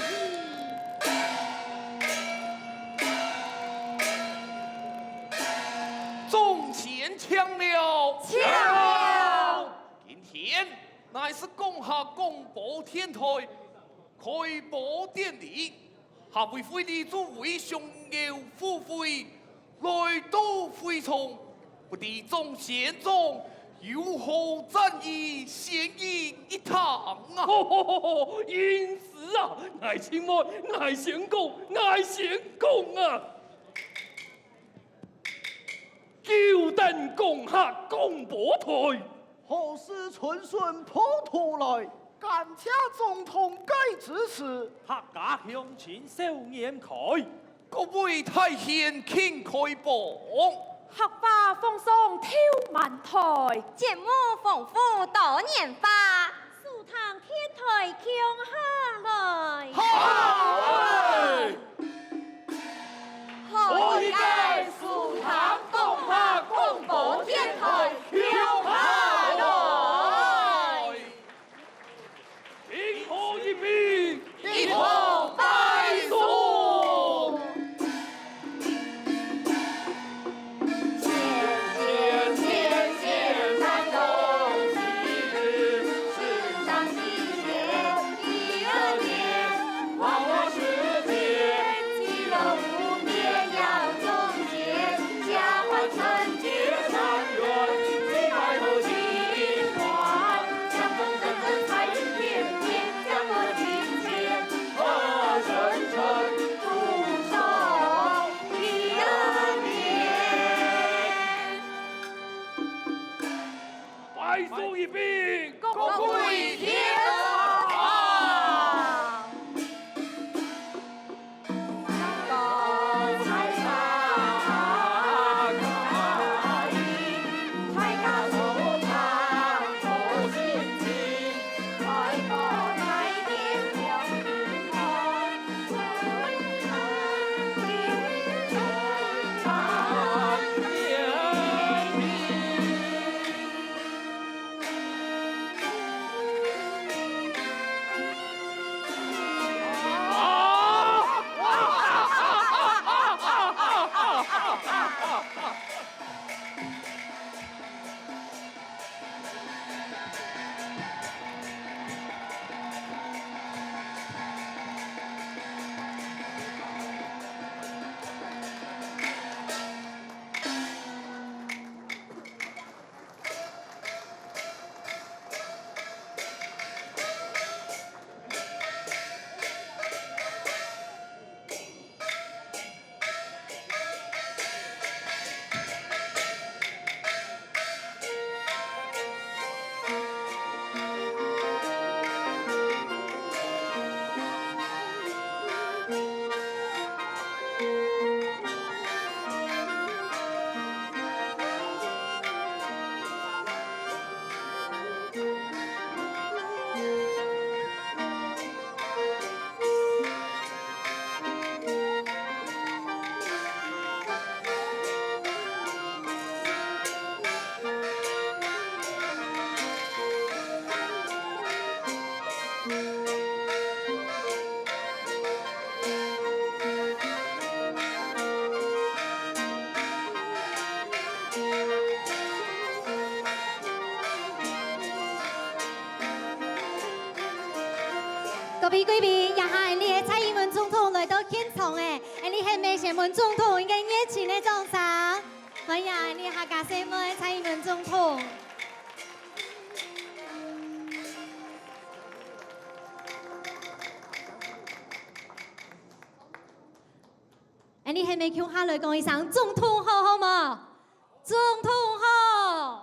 眾賢請了。請了。今天乃是講客廣播電台 開播典禮，下位會理主委上有府會，來到會場，不知眾賢眾有何戰意，先行一探啊！吼吼吼吼，因此啊，𠊎請問，𠊎先講，𠊎先講啊！久等江客江波台，何時春筍破肚來？感謝總統个支持，客家鄉親笑顏開。 各位大賢，請開榜。客話放送透滿台，節目豐富多元化，書談天台共下來。好！好一個書談講客廣播電台共下來！ 聽好一遍，一同拜送。拜送一遍，各位天啊！各位貴賓，這下𠊎等个蔡英文總統來到現場了，𠊎等係毋係先問總統一個熱情个掌聲？歡迎𠊎等客家細妹蔡英文總統。 𠊎等係毋係共下來講一聲總統好，好無？總統好！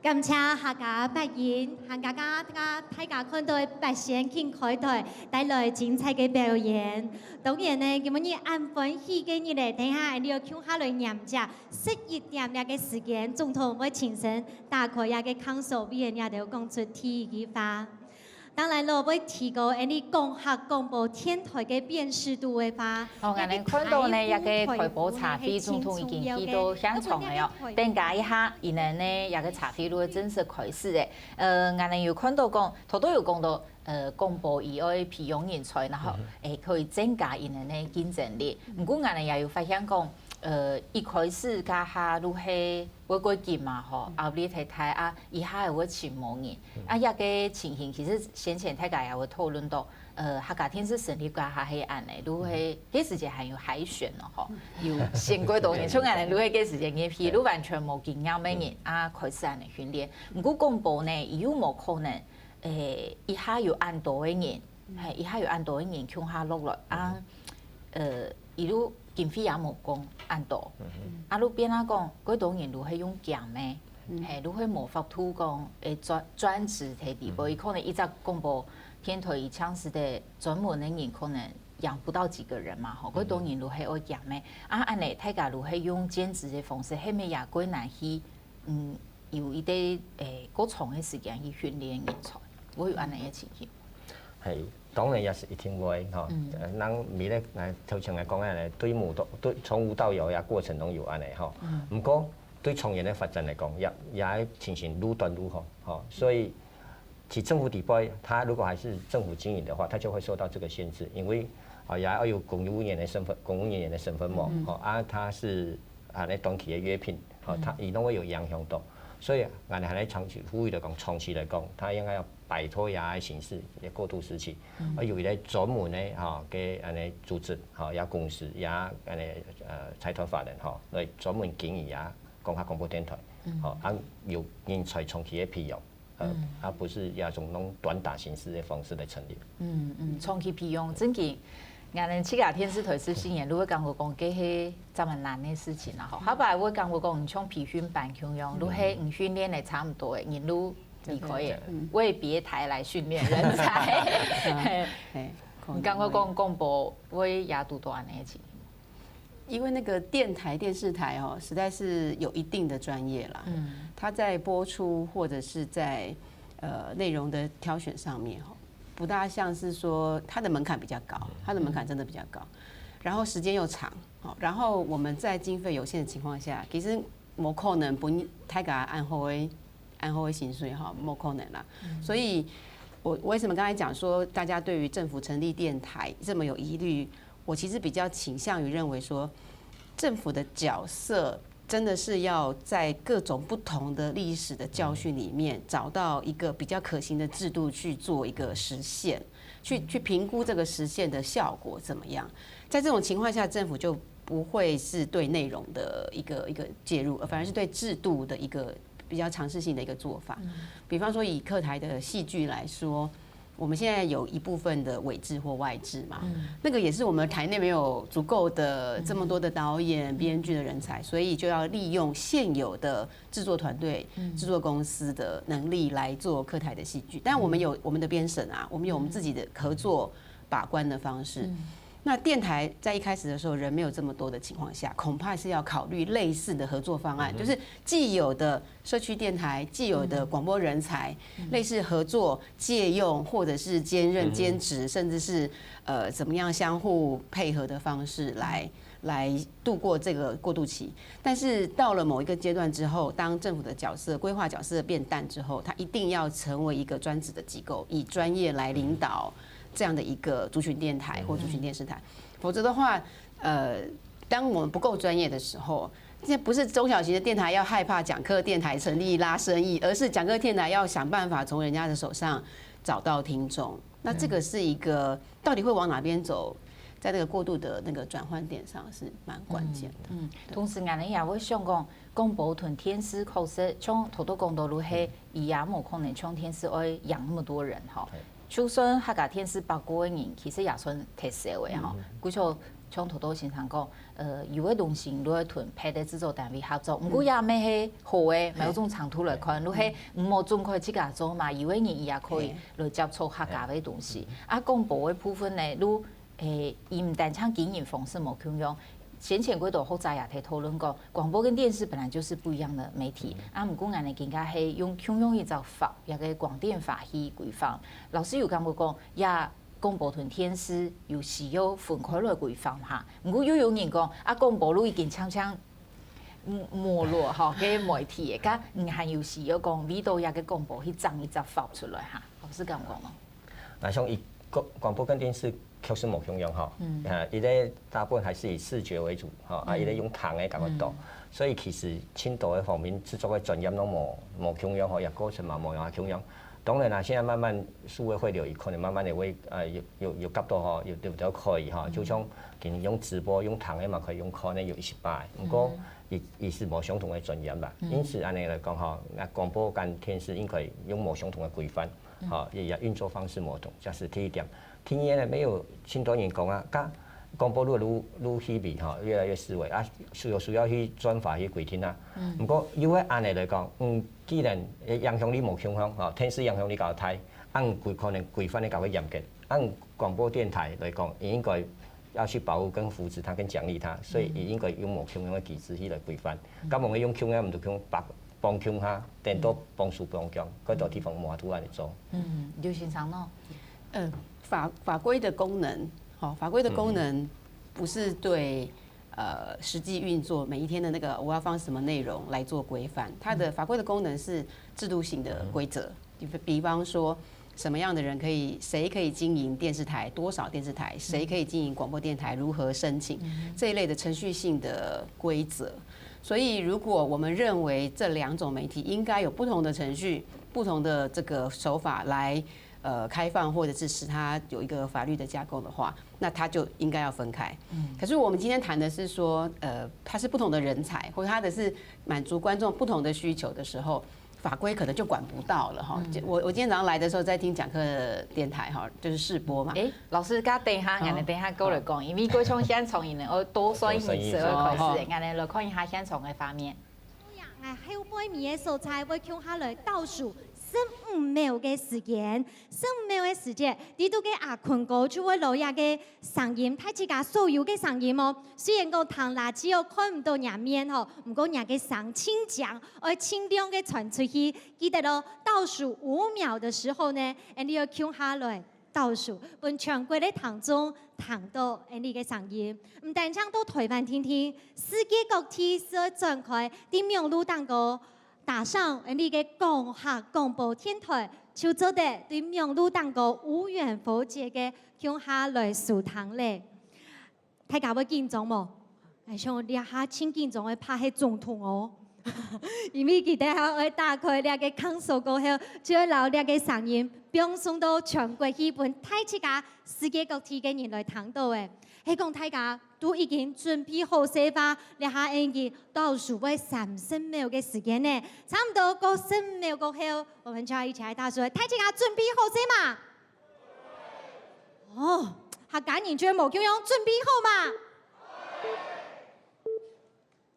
感謝客家八音，還有大家大家看到个八仙慶開台，帶來精彩个表演。當然呢，今晡日恁歡喜个日仔，等一下𠊎兜共下來迎接十一點這个時間，總統會親身打開這个講座，為𠊎兜講出第一句話。當然囉，會提高𠊎兜講客廣播電台个辨識度个話。好，𠊎兜看到呢，這个台北茶會總統已經去到現場了哦。等下一下，佢等呢，這个茶會就會正式開始了。呃，𠊎兜有看到講，頭頭有講到，呃，廣播佢愛培養人才，然後，誒，可以增加佢等个競爭力。毋過𠊎兜也有發現講，呃，一開始該下就係會較緊嘛吼，壓力忒大啊，一下又會尋無人。啊，這个情形其實先前大家也有討論到，呃，客家電視成立該下係恁仔，就係該時節還有海選哦吼，有選過多人，像恁仔就係該時節入去，就完全無經驗个人啊，開始恁仔訓練。毋過廣播呢，佢又無可能，誒，一下有恁多个人，係，一下有恁多个人共下落來啊，呃，佢就經費也無講恁多，啊，就變啊講，較多人就係用驚个，係，就係無法度講，誒，專專職在裡背，可能一隻廣播電台佢像係个專門个人，可能養不到幾個人嘛，吼，較多人就係愛驚个，啊，恁仔大家就係用兼職个方式，係毋係也較難去，嗯，有一个，誒，較長个時間去訓練人才，會有恁仔个情形。 係，當然也係一定會吼。嗯。呃，人未來，呃，頭前來講啊，對無到，對從無到有呀，過程中有恁仔吼。嗯。毋過對長遠的發展來講，也也愛情形愈短愈好吼。所以，其實政府底背，它如果還是政府經營的話，它就會受到這個限制，因為啊，也要有公務員的身份，公務人員的身份嘛，嗯。吼，啊，它是啊，那短期的約聘，吼，嗯。它一定會有影響到。所以，俺還來長期呼籲的講，長期來講，它應該要擺脫這个形式，一个過渡時期，嗯。而有一个專門的，吼，个恁仔組織，吼，也公司，也恁仔，呃，財團法人，吼，來專門經營啊，講客廣播電台，嗯。吼，啊，有人才長期的培養，呃，嗯。而不是那種那種短打形式的方式來成立。嗯，嗯，長期培養，真个，俺兜自家電視台十四年，就會感覺講，這係 這麼難个事情啊，吼。後擺會感覺講，像培訓班共樣，就係你訓練了差不多个，人就離開了，嗯。為別台來訓練人才。嘿，你感覺講廣播會也堵到恁仔个情形？因為那個電台、電視台哦，實在是有一定的專業啦。嗯。它在播出或者是在，呃，內容的挑選上面哦，不大像是說它的門檻比較高，它的門檻真的比較高，然後時間又長， 好，然後我們在經費有限的情況下，其實無可能分大家恁好个、恁好个薪水吼，無可能啦。所以我，我為什麼剛才講說大家對於政府成立電台這麼有疑慮？我其實比較傾向於認為說，政府的角色真的是要在各種不同的歷史的教訓裡面，找到一個比較可行的制度去做一個實現。 去，去評估這個實現的效果怎麼樣。在這種情況下，政府就不會是對內容的一個，一個介入，而反而是對制度的一個比較嘗試性的一個做法。比方說，以客台的戲劇來說，我們現在有一部分的委製或外製嘛，那個也是我們台內沒有足夠的這麼多的導演、編劇的人才，所以就要利用現有的製作團隊、製作公司的能力來做客台的戲劇。但我們有我們的編審啊，我們有我們自己的合作把關的方式。那電台在一開始的時候人沒有這麼多的情況下，恐怕是要考慮類似的合作方案，就是既有的社區電台、既有的廣播人才，類似合作、借用或者是兼任、兼職，甚至是，呃，怎麼樣相互配合的方式來，來度過這個過渡期。但是到了某一個階段之後，當政府的角色、規劃角色變淡之後，它一定要成為一個專職的機構，以專業來領導這樣的一個族群電台或族群電視台。否則的話，呃，當我們不夠專業的時候，現在不是中小型的電台要害怕講客電台成立拉生意，而是講客電台要想辦法從人家的手上找到聽眾。那這個是一個到底會往哪邊走，在這個過渡的那個轉換點上是蠻關鍵的。嗯，嗯，同時𠊎兜也會想講，廣播同電視確實，像頭頭講到就係，佢也無可能像電視愛養那麼多人吼。就算客家電視百過个人，其實也算忒少个吼。故所像頭頭先生講，呃，有个東西你愛同別个製作單位合作，毋過也毋係好个，某種程度來看，你係毋好總開自家做嘛，有个人伊也可以來接觸客家个東西。啊，廣播个部分呢，你，誒，佢毋單淨經營方式無共樣，先前幾多學者也在討論講，廣播跟電視本來就是不一樣的媒體，啊，毋過𠊎等更加係用共樣一隻法，一個廣電法去規範。老師有感覺講，也 廣播同電視有需要分開來規範哈。毋過又有人講，啊，廣播就已經漸漸，嗯，沒落吼，个媒體个，該你還有需要講為到這個廣播去整一隻法出來哈？老師敢講無？那像以廣，廣播跟電視確實無共樣吼，嗯。呃，佢个大部分還是以視覺為主吼，啊，嗯。佢个用聽个感覺多，嗯。所以其實盡多个方面製作个專業攏無，無共樣吼，也過程嘛無共樣。 當然啦，現在慢慢數位匯流，可能慢慢地會，呃，有，有，有較多吼，有，有比較可以哈，嗯。就像今用直播、用聽个嘛，可以用看个，有一息擺。毋過，嗯。佢，佢係無相同个專業啦。嗯。因此，恁樣來講吼，那廣播跟電視應該用無相同个規範，嗯。吼，佢个運作方式無同，這係第一點。第二呢，也有盡多人講啊，該廣播越來越，越稀微吼，越來越式微啊，需要，需要去專法去規定啊。嗯。毋過，又會恁樣來講，嗯， 既然影響力無共樣吼，電視影響力較大，恁規，可能規範个較會嚴格。恁廣播電台來講，應該要去保護跟扶持它，跟獎勵它，所以佢應該用無共樣个機制去來規範。嗯。敢毋會用共樣，毋就共樣幫，幫共下，顛倒幫輸幫強，該多地方無法度恁樣做。嗯，劉先生呢？呃，法，法規的功能，吼，法規的功能不是對 呃，實際運作每一天的那個我要放什麼內容來做規範。它的法規的功能是制度性的規則，比，比方說什麼樣的人可以，誰可以經營電視台，多少電視台，誰可以經營廣播電台，如何申請，這一類的程序性的規則。所以，如果我們認為這兩種媒體應該有不同的程序、不同的這個手法來，呃，開放，或者是使它有一個法律的架構的話， 那它就應該要分開。嗯。可是我們今天談的是說，呃，它是不同的人才，或者它的是滿足觀眾不同的需求的時候，法規可能就管不到了哈。嗯。我，我今天早上來的時候在聽講客電台哈，就是試播嘛。誒，老師，該等一下，哦。𠊎等等一下過來講，好。因為過像現場人呢，哦，多算一名，多算一名。十二開始，哦。𠊎等來看一下現場个畫面。 𠊎後背尾个所在會共下來倒數十五秒个時間，十五秒个時間，裡肚个阿坤哥就會錄這個聲音，大自家所有个聲音哦。雖然講聽喇叭哦，看毋到若面吼，毋過若个聲盡靚，愛盡亮个傳出去。記得哦，倒數五秒的時候呢，𠊎等愛共下來 倒數，分全國个聽眾聽到𠊎等个聲音。毋單淨到臺灣定定，世界各地係愛展開，在網路頂高打上𠊎等个講客廣播電台，就做得對網路頂高無遠弗屆个共下來收聽咧。 大家會緊張無？𠊎想這下盡緊張个怕係總統哦。因為佢等還愛打開這個console過後，就會摎這個聲音放送到全國去，分大自家世界各地个人來聽到誒。係講大家都已經準備好勢話，這下已經倒數會三十秒个時間呢，差毋多過十秒過後，我們就要一起來倒數。大自家準備好勢嗎？ 哦，客家人就無共樣，準備好嗎？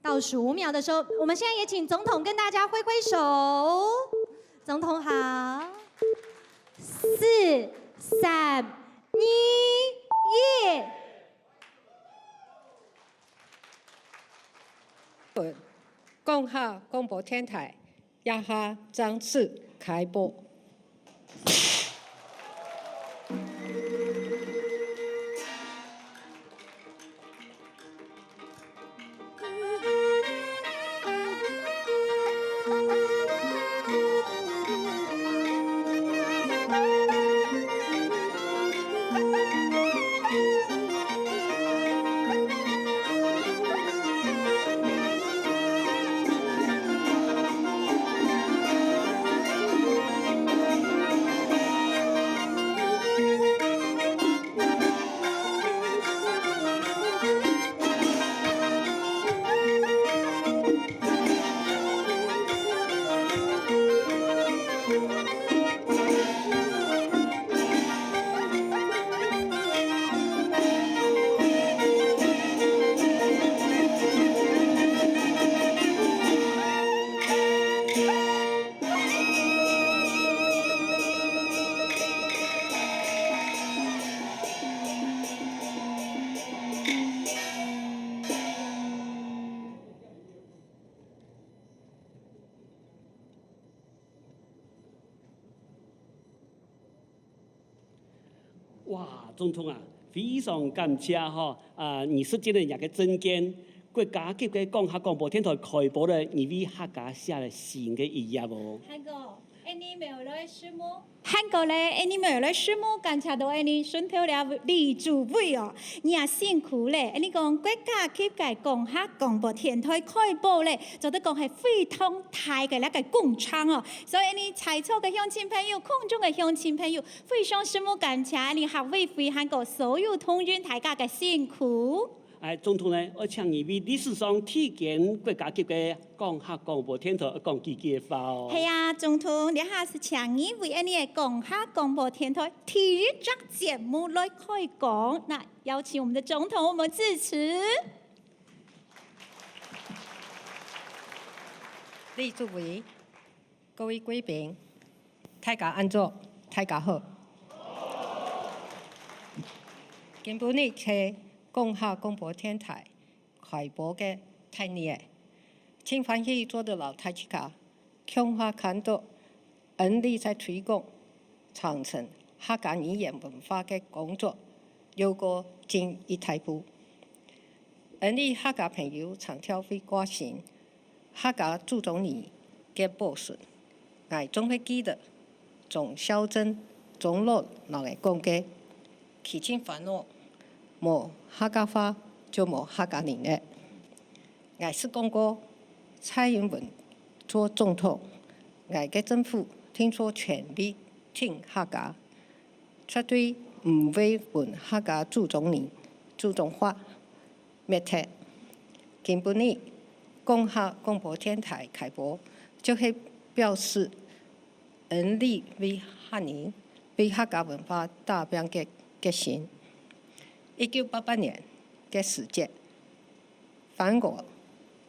倒數五秒的時候，我們現在也請總統跟大家揮揮手。總統好。四、三、二、一。 講客廣播電台，這下正式開播。哇，總統啊，非常感謝吼，啊，你實踐了若个政見，國家級个講客廣播電台開播了，你為客家寫了新个一頁哦。還過，恁呢無來拭目。還過咧，恁呢無來拭目，感謝到恁呢順頭了李主委哦，你也辛苦咧。恁呢講國家級个講客廣播電台開播咧，做得講係非常大个那個工程哦。所以呢，在座个鄉親朋友、空中个鄉親朋友， 非常拭目感謝你客委會還過所有同仁大家个辛苦。哎，總統呢，愛請你為歷史上第一間國家級个講客廣播電台講幾句話哦。係啊，總統，這下係請你為恁呢个講客廣播電台第一隻節目來開講。那邀請我們的總統，我們致辭。李主委， 各位貴賓，大家恁早，大家好。今晡日係講客廣播電台開播个大日仔，盡歡喜做得摎大自家共下看著恩俚在推廣、傳承客家語言文化个工作又過進一大步。恩俚客家朋友常透會掛心 客家祖宗語个保存。𠊎總係記得鍾肇政鍾老摎𠊎講个：「㧡盡煩惱，無客家話就無客家人了。」𠊎識講過，蔡英文做總統，𠊎个政府定著全力挺客家，絕對毋會分客家祖宗語、祖宗話 滅忒。今晡日講客廣播電台開播，就係表示恩俚為客人、為客家文化打拚个決心。一九八八年个時節，翻過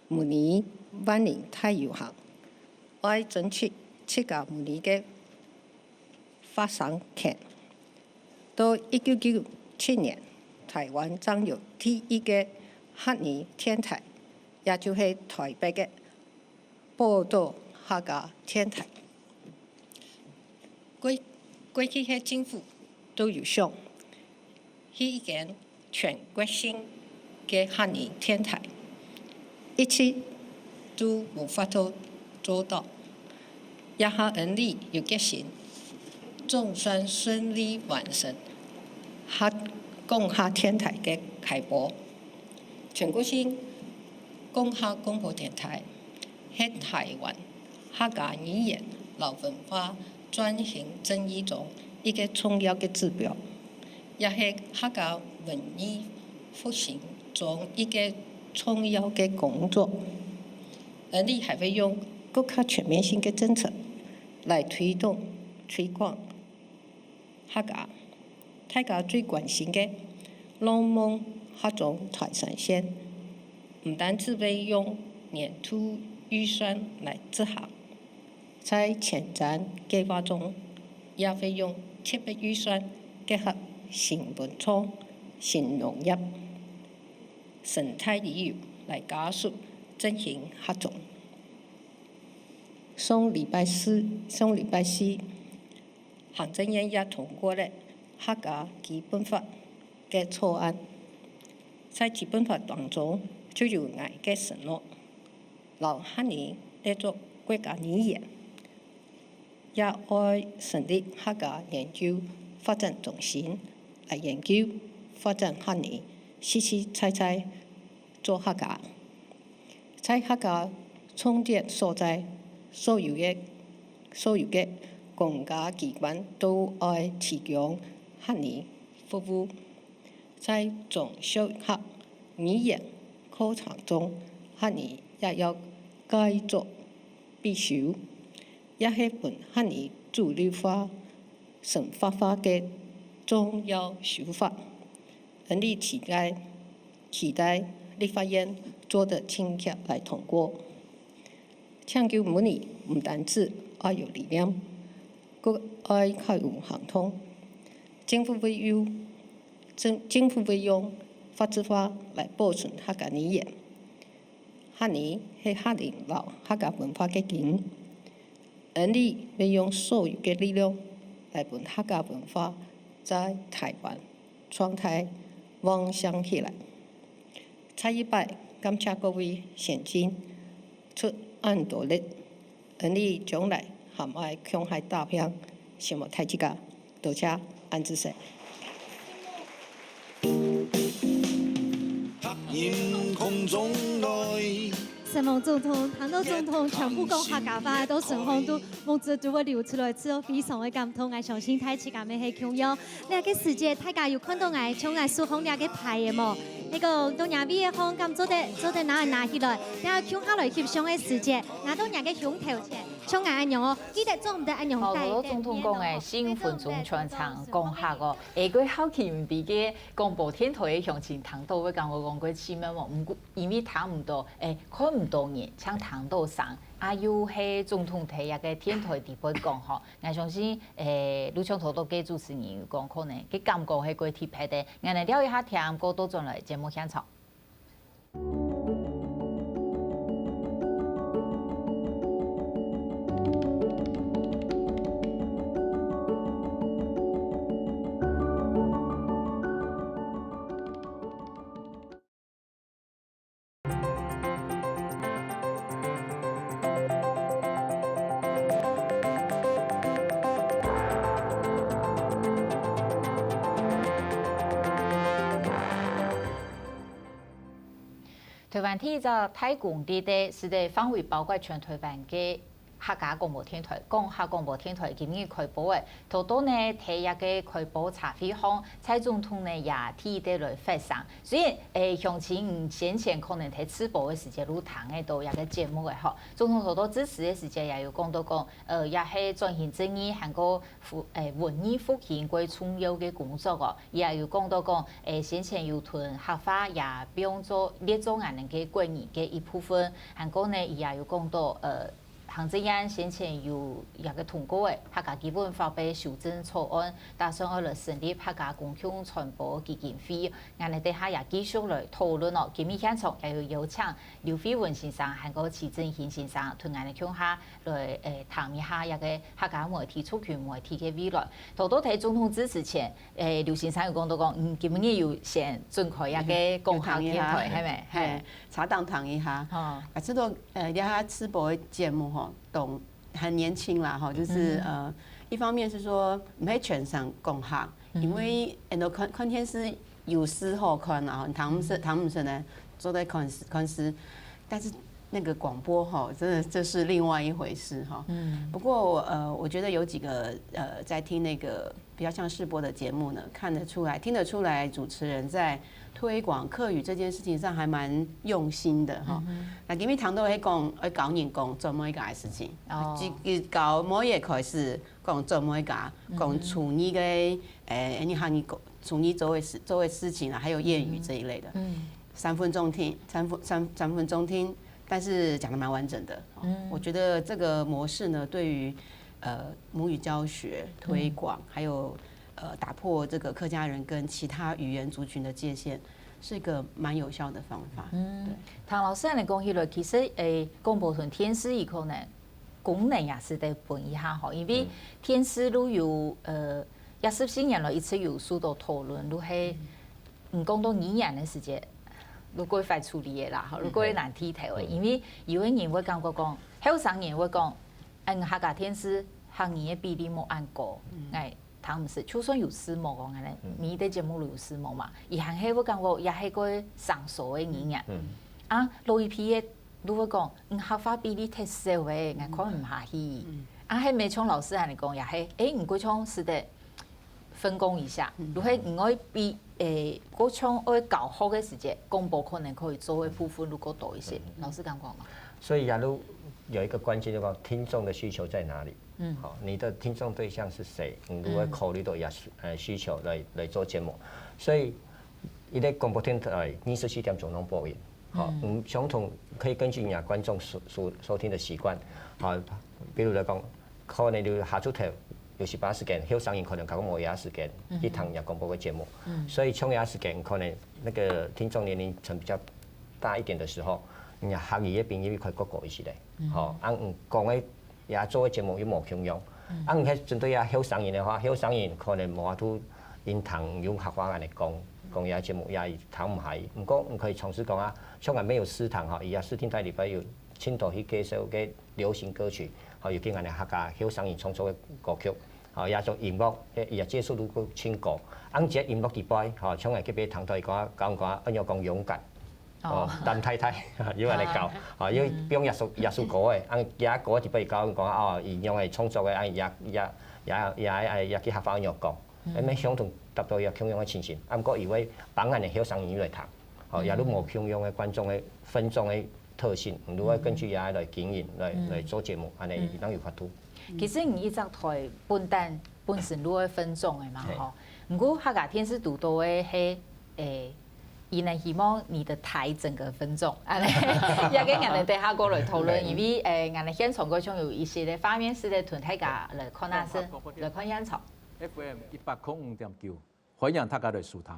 母語萬人大遊行，愛爭取自家母語个 發聲權。到一九九七年，臺灣正有第一个客語電臺，也就係臺北个寶島客家電臺。過、過去个政府都有想，起一間 全國性个客語電臺，一直都無法度做到。這下恩俚有決心，總算順利完成客、講客電臺个開播。全國性講客廣播電臺係臺灣客家語言摎文化轉型正義中一個重要个指標，也係客家文藝 復興中一個重要个工作。恩俚還會用更加全面性个政策來推動、推廣客家。大家最關心个浪漫客庄大山線，毋單止會用年度預算來執行， 在前瞻計畫中，也會用特別預算結合新文創、新農業、生態旅遊來加速振興客庄。上禮拜四，上禮拜四，行政院也通過了客家基本法个草案。在基本法當中就有𠊎个承諾， 摎客語列作國家語言，也愛成立客家研究發展中心，來研究發展客語，實實在在做客家。在客家重點所在，所有个、所有个公家機關都愛提供客語服務。 在中小學語言課程中，客語也要改作必修，也係分客語主流化、生活化个重要手法。恩俚期待、期待立法院做得盡遽來通過。 搶救母語毋單止愛有理念，閣愛較有行動。政府會有、政、政府會用法制化來保存客家語言。客語係客人摎客家文化个根。恩俚會用所有个力量來分客家文化在台灣，全台旺盛起來。再一擺感謝各位先進出恁多力，願你將來還愛共下打拚，承蒙大自家，多謝，恁仔細。承蒙總統，聽到總統全部講客家話，到身項都目汁都會流出來，真个非常个感動。𠊎相信大自家乜係共樣。這个時節，大家有看到𠊎，像𠊎手項這个牌个無？該个到若位个項，敢做得做得拿拿起來，然後共下來翕相个時節，拿到若个胸頭前，像𠊎恁樣哦，記得做毋得恁樣戴。好，總統講个，四分鐘全程講客哦，下過好奇毋知个廣播電台个鄉親聽到會感覺講過趣味無？毋過 因為聽毋到，欸，看毋到人，淨聽到聲，啊又係總統在這个電台裡背講吼，𠊎相信，欸，就像頭到个主持人有講，可能个感覺係過特別个。𠊎等尞一下聽歌，倒轉來節目現場。 台灣第一隻大功率个，使得範圍包括全台灣个客家廣播電台，講客廣播電台今日開播个，頭到呢，在這个開播茶會項，蔡總統呢也第一个來發聲。雖然，欸，鄉親你先前可能在直播个時節就聽得到這个節目个吼，總統頭到致詞个時節也有講到講，呃，也係轉型正義，還過 復，欸，文藝復興過重要个工作哦。佢也有講到講，欸，先前有同客話也放做列做𠊎等个國語个一部分，還過呢，佢也有講到，呃，行政院先前有一个通過个客家基本法个修正草案，打算愛來成立客家公共傳播基金會。𠊎等等下也繼續來討論哦。今日現場也有邀請劉慧文先生，還過徐正興先生，同𠊎等共下 來，欸，談一下這个客家媒體、族群媒體个未來。頭到在總統致辭前，欸，劉先生有講到講，嗯，今晡日有先準備這个講客電台，係無？係，茶檔談一下。啊，這个，呃，這下直播个節目吼，都還年輕啦，吼，就是，呃，一方面是說，毋係全程講客，因為很多看，看電視有時候看啊，聽毋識，聽毋識呢，坐在看書，看書，但是 那個廣播吼，真的這是另外一回事哈。嗯，不過呃，我覺得有幾個呃，在聽那個比較像試播的節目呢，看得出來、聽得出來，主持人在推廣客語這件事情上還蠻用心的哈。那今日談到會講，會教人講做麼个个事情，哦，一一教麼个開始講做麼个，講從你个，誒，你喊你講從你做的事、做的事情啊，還有諺語這一類的。嗯，三分鐘聽，三分三三分鐘聽。 但是講得蠻完整的。嗯，我覺得這個模式呢，對於呃母語教學推廣，還有呃打破這個客家人跟其他語言族群的界限，是一個蠻有效的方法。嗯，對，聽老師恁樣講起來，其實誒廣播同電視有可能功能也係得分一下吼，因為電視就有呃這十四年來一直有受到討論，就係 你講到語言个時節，就過會處理个啦，吼，就過會難剃頭个，因為有个人會感覺講，後生人會講，嗯，客家電視客語个比例無恁高，哎，聽毋識，就算有字幕講恁樣，每一個節目都有字幕嘛，佢還係會感覺也係過生疏个語言。啊，老一輩个就會講，嗯，客話比例忒少个，𠊎看毋下去。啊，係無像老師恁樣講，也係，誒，你過像使得 分工一下，就係你愛比誒，過像愛教學个時節，廣播可能可以做个部分就過多一些。老師敢講嗎？所以雅露有一個關鍵，就講聽眾的需求在哪裡。嗯，好，你的聽眾對象是誰，你就會考慮到雅呃需求來來做節目。所以，一個廣播電台二十四點鐘攏播音，好，嗯，相同可以根據你的觀眾收收收聽的習慣，好，比如來講， 可能就下晝頭有時把時間，後生人可能較無這時間去聽人家廣播个節目，所以像這時間可能那個聽眾年齡層比較大一點的時候，人家客語个比例會較高一些咧。吼，啊，嗯，講个也做个節目又無共樣。啊，你看針對啊後生人的話，後生人可能無法度因聽用客話恁樣講，講這節目也聽毋下。毋過，你可以嘗試講啊，像𠊎沒有私糖吼，佢也私聽台裡背有盡多去介紹个流行歌曲，吼，尤其𠊎等客家後生人創作个歌曲，吼，也種音樂，佢也接受度過盡高。啊，這音樂裡背，吼，像𠊎隔壁聽到佢講啊，講講啊，恁樣講勇敢。 哦，哦，擔太太，又恁樣搞，啊。哦，又放這首，這首歌誒，啊，這歌就分佢搞講，哦，佢用个創作个，啊，也，也，也，也，也，也去客話用講，嗯。誒，相同達到一個共樣个情形，啊，毋過佢會幫𠊎等後生人來聽，哦，嗯。也都無共樣个觀眾个分眾个特性，你都會根據這來經營，來，嗯。來做節目，恁樣嗯。一定有法度。其實你一隻台本旦本身都會分眾个嘛，嘿。吼。毋過客家電視堵到个係，誒， 佢等希望你个台整個分眾，恁樣，也跟𠊎等等下過來討論，對。因為，誒，𠊎等現場觀眾有一些个畫面係在同大家來看啊，係來看現場。F M一百空五點九，歡迎大家來收聽。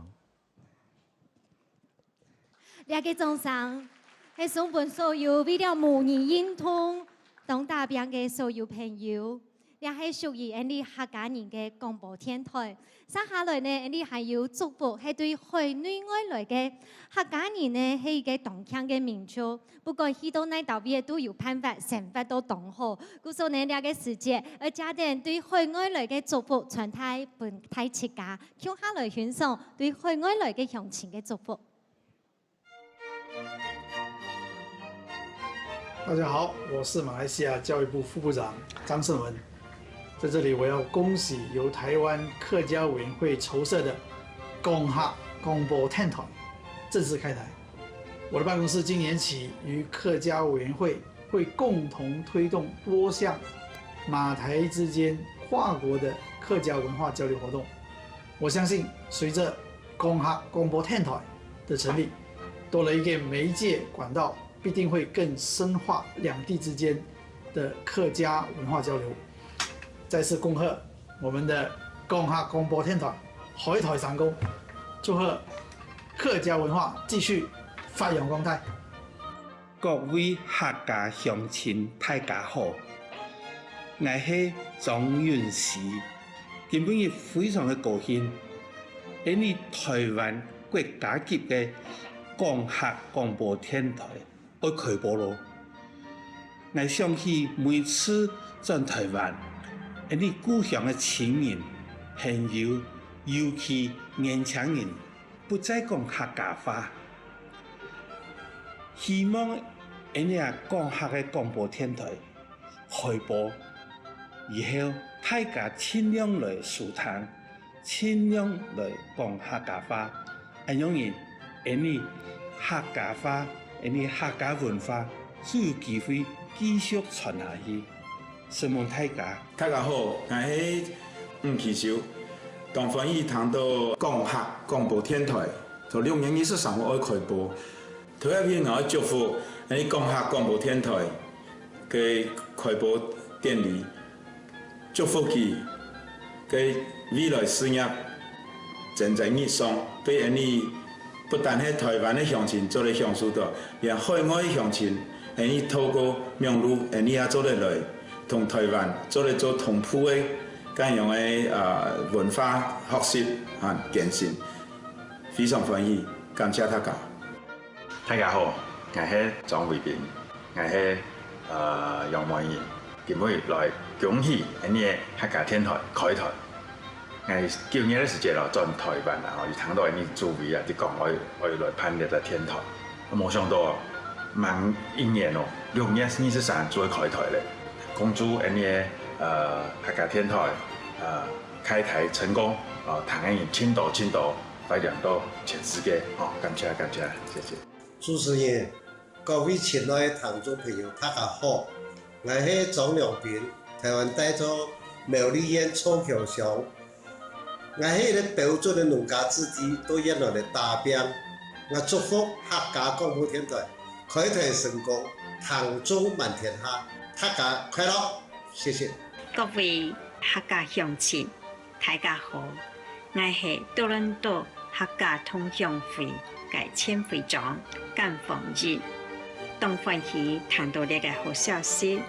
這個掌聲，係送分所有為了母語運動當打拚个所有朋友。 這係屬於𠊎等客家人个廣播電台。接下來呢，𠊎等還有祝福係對海內外來个客家人呢，係一個當慶个民族。不管去到哪兜位，都有辦法生活到當好。故所呢，這個時節，愛將等對海外來个祝福傳達分大自家，共下來欣賞對海外來个鄉親个祝福。 大家好，我是馬來西亞教育部副部長張聖文。在這裡，我要恭喜由台灣客家委員會籌設的講客廣播電台正式開台。我的辦公室今年起與客家委員會會共同推動多項馬台之間跨國的客家文化交流活動。我相信，隨著講客廣播電台的成立，多了一個媒介管道，必定會更深化兩地之間的客家文化交流。再次恭賀我們的講客廣播電台開台成功，祝賀客家文化繼續發揚光大。 各位客家鄉親，大家好！𠊎係張允熙，今晡日非常个高興，𠊎等台灣國家級个講客廣播電台愛開播囉！𠊎想起每次轉台灣，𠊎等故鄉个親人、朋友，尤其年輕人， 不再講客家話。希望𠊎等講客个廣播電台開播以後，大家盡量來收聽，盡量來講客家話。恁樣仔，𠊎等客家話，𠊎等客家文化，就有機會繼續傳下去。 承蒙大家。大家好，𠊎係吳奇修。當歡喜聽到講客廣播電台，在六月二十三號愛開播。頭一片𠊎愛祝福𠊎等講客廣播電台个開播典禮，祝福佢个未來事業蒸蒸日上，對𠊎等 不單係台灣个鄉親做得享受到，連海外鄉親，𠊎等透過網路，𠊎等也做得來同台灣做得做同步个恁樣个，呃，文化學習和建設。非常歡喜，感謝大家。大家好，𠊎係張維斌。 𠊎係，呃，楊滿仁，今晡日來恭喜𠊎等个客家電台開台。𠊎九月个時節咯，轉台灣啊，吼，有聽到𠊎等主委啊，就講愛，愛來辦這個電台。無想到，吂一年哦，六月二十三就會開台咧。恭祝𠊎等个，呃，客家電台，呃，開台成功，哦，聽个人盡多盡多，發揚到全世界，哦，感謝，感謝，謝謝。 主持人，各位親愛个聽眾朋友，大家好！𠊎係張良斌，台灣大道苗栗縣草橋鄉。𠊎係一個標準个農家子弟，到越南來打拚。𠊎祝福客家廣播電台開台成功，聽眾滿天下，大家快樂！謝謝。各位客家鄉親， 大家好，𠊎係多倫多客家同鄉會个前會長簡芳仁。當歡喜聽到這個好消息，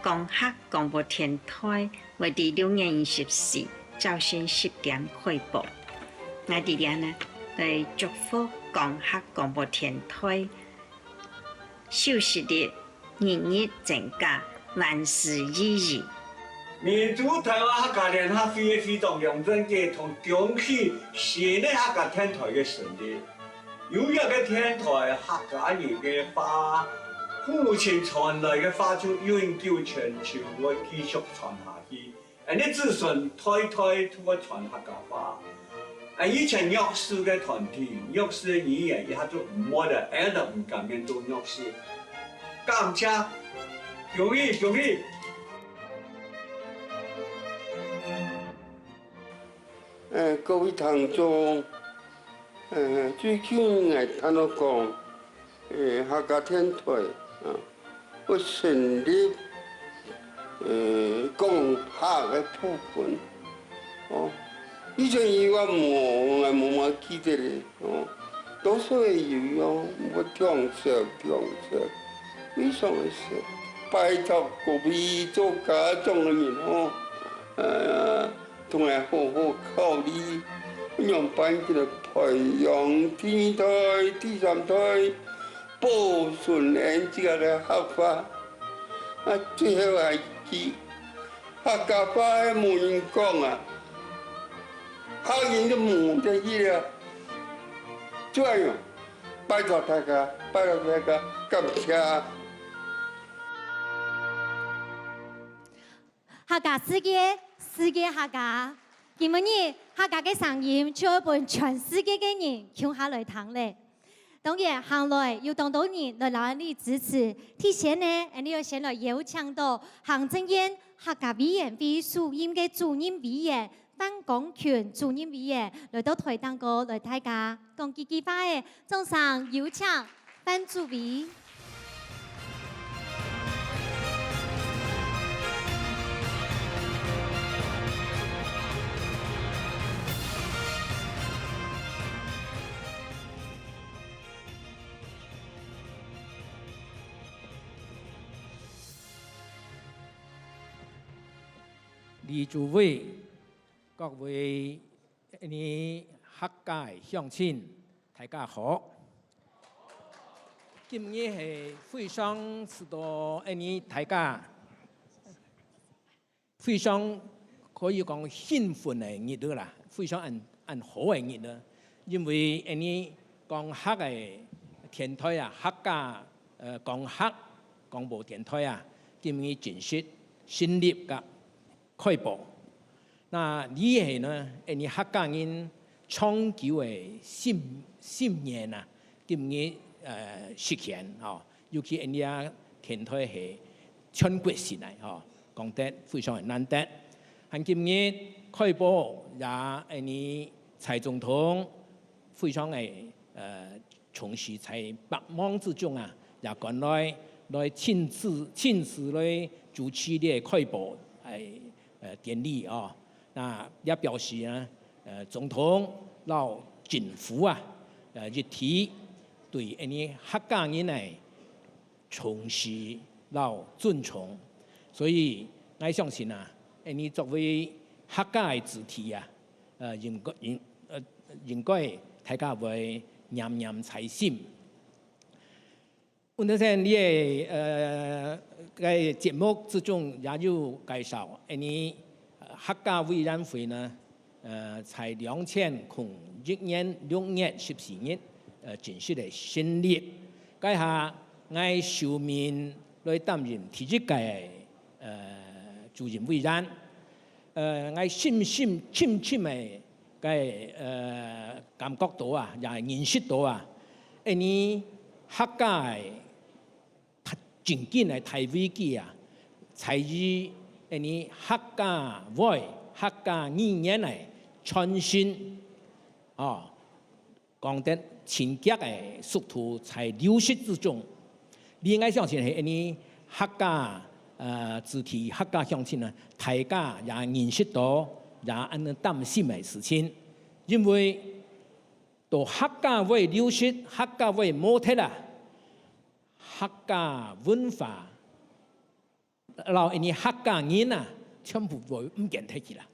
講客廣播電台會在六月二十四朝晨十點開播。𠊎這裡呢，來祝福講客廣播電台，收視率日日增加，萬事如意。民主台灣客家聯合會个會長楊正傑同恭喜新个客家電台个成立。有一个電台，客家人个話，父母親傳來个話就永久傳承，會繼續傳下去。 恁呢子孫代代都會傳客家話。恁以前弱勢个團體、弱勢个語言，一下就毋會了，恁都毋敢面對弱勢。感謝，恭喜，恭喜！呃，各位聽眾，呃，最近𠊎聽到講， 呃，客家電台，啊，會成立，呃，講客个部分，哦。以前有啊無，𠊎無麼記得咧，哦。多數會有哦，𠊎暢銷，暢銷，非常个銷。拜託各位做家長个人，哦，呃， 同𠊎好好考慮，仰般去來培養第二代、第三代，保存𠊎自家个客話。啊，最後還一句，客家話無人講啊，客人都無得去啊。就恁樣，拜託大家，拜託大家，感謝。 客家世界，世界客家。今晡日，客家个聲音就愛分全世界个人共下來聽咧。當然，行來有當多人來摎𠊎俚支持。首先呢，𠊎俚愛先來邀請到行政院客家委員會首任个主任委員范光群主任委員來到台頂高來大家講幾句話仔。掌聲有請 范主委。李主委，各位 𠊎俚客家个鄉親，大家好！今日係非常使到𠊎俚大家非常可以講興奮个日仔啦，非常恁，恁好个日仔，因為𠊎俚講客个電台啊，客家，呃，講客廣播電台啊，今日正式成立佮 開播。那這係呢，𠊎俚客家人長久个心，心願啊，今日，呃，實現，吼。尤其𠊎俚啊電台係全國性个，吼，講得非常个難得。還今日開播也𠊎俚蔡總統非常个，呃， 同時在百忙之中啊，也趕來，來親自，親自來主持這个開播，哎，呃，典禮哦。那也表示啊，呃，總統摎政府啊，呃，一體對𠊎俚客家人个重視摎尊重。所以，𠊎相信啊，𠊎俚作為客家个子弟啊， 呃，應該，應，呃，應該大家會念念在心。𠊎等在這个，呃，个節目之中也有介紹，𠊎俚，呃，客家委員會呢，呃，在兩千空一年六月十四日，呃，正式个成立。該下，𠊎受命來擔任第一屆，呃，主任委員。 呃，𠊎深深深深个，个，呃，感覺到啊，也認識到啊，𠊎俚客家个大，正經个大危機啊，在於𠊎俚客家話、客家語言个傳承，哦。 講得真遽个速度在流失之中。另外相信係𠊎俚客家，呃，子弟客家鄉親啊，大家也認識到，也恁樣擔心个事情。因為到客家話流失，客家話無忒啊，客家文化 摎𠊎俚客家人啊，全部會毋見忒去啦。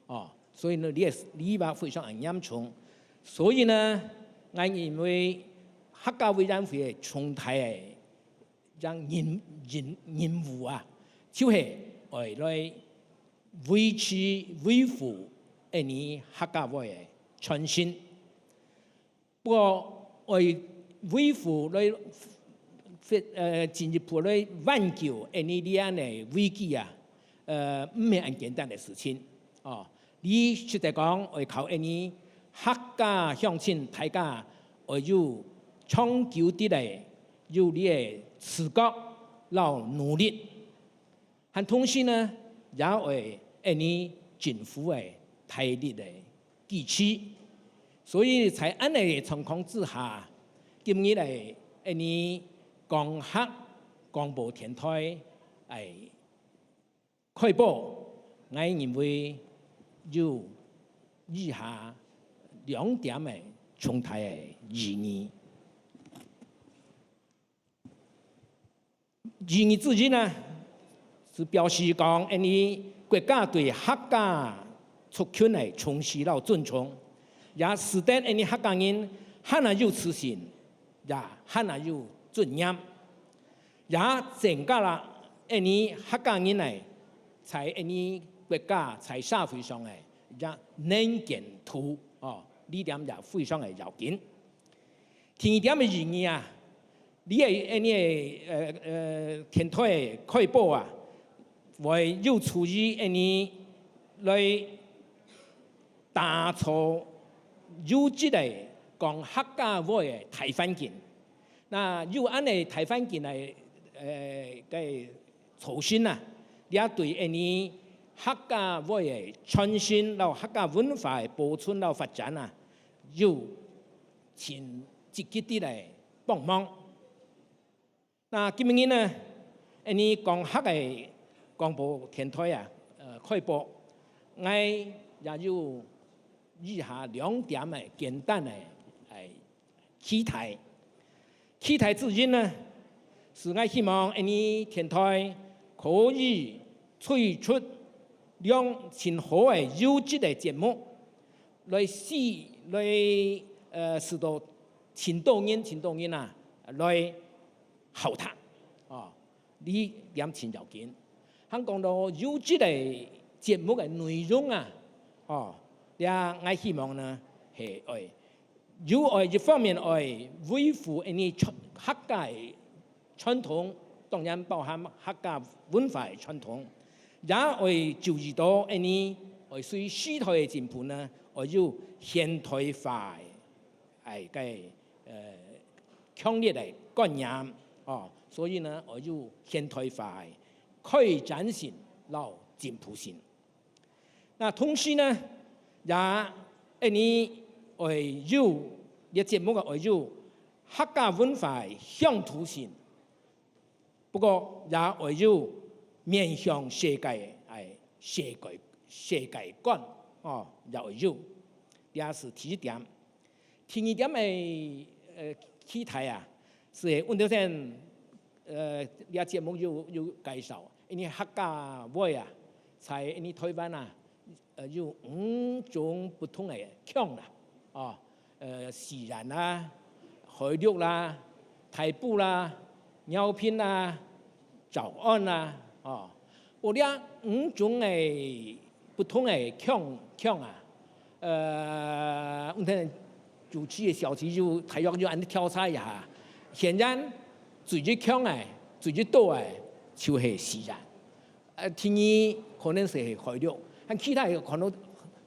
哦，所以呢，這个，這个話非常个嚴重。所以呢，𠊎認為客家委員會个重大个這任任任務啊，就係愛來維持維護𠊎俚客家話个傳承。不過愛維護來呃進一步來挽救𠊎俚這樣个危機啊，呃，毋係恁簡單个事情哦。 你實在講愛靠𠊎俚客家鄉親大家愛有長久个有這个自覺摎努力，還同時呢，也愛𠊎俚政府个大力个支持。所以在恁樣个狀況之下，今日个𠊎俚講客廣播電台，哎， 開播，𠊎認為有以下兩點个重大个意義。意義之一呢，係表示講𠊎俚國家對客家族群个重視摎尊重，也使得𠊎俚客家人還較有自信，也還較有尊嚴。 也增加了𠊎俚客家人呢，在𠊎俚國家在社會上个這能見度哦，這點也非常个要緊。第二點个意義啊，這个𠊎俚个呃呃電台个開播啊，會有助於𠊎俚來打造優質个講客家話个大環境。 那有恁樣大環境个呃个促成啊，這對𠊎俚客家話个傳承摎客家文化个保存摎發展啊，有盡積極个幫忙。那今日呢，𠊎俚講客个廣播電台啊，呃，開播，𠊎也有以下兩點个簡單个哎 期待。期待之一呢，係𠊎希望𠊎俚電台可以推出兩盡好个優質个節目，來使來呃使到盡多人盡多人啊來好聽哦。 這點盡要緊。還講到優質个節目个內容啊，哦，這𠊎希望呢係愛有愛一方面愛維護𠊎俚傳客家个傳統，當然包含客家文化个傳統，也愛注意到𠊎俚愛隨時代个進步呢，愛有現代化个 哎个呃強烈个觀念哦，所以呢，愛有現代化个開展性摎進步性。那同時呢，也𠊎俚愛有這節目个愛有客家文化个鄉土性，不過也愛有面向世界个哎世界世界觀哦，也愛有，這係第一點。 第二點个呃期待啊，係運動生呃這節目有有介紹，因為客家話啊，在𠊎俚台灣啊，呃有五種不同个腔啦，哦，呃，蒔田啦、海陸啦、大埔啦、饒平啦、詔安啦，哦，有這五種个 不同个腔腔啊，呃，𠊎等主持个小姐就大約就恁樣調查一下，顯然最一腔个、最一多个就係蒔田，呃，第二可能係海陸，但其他个可能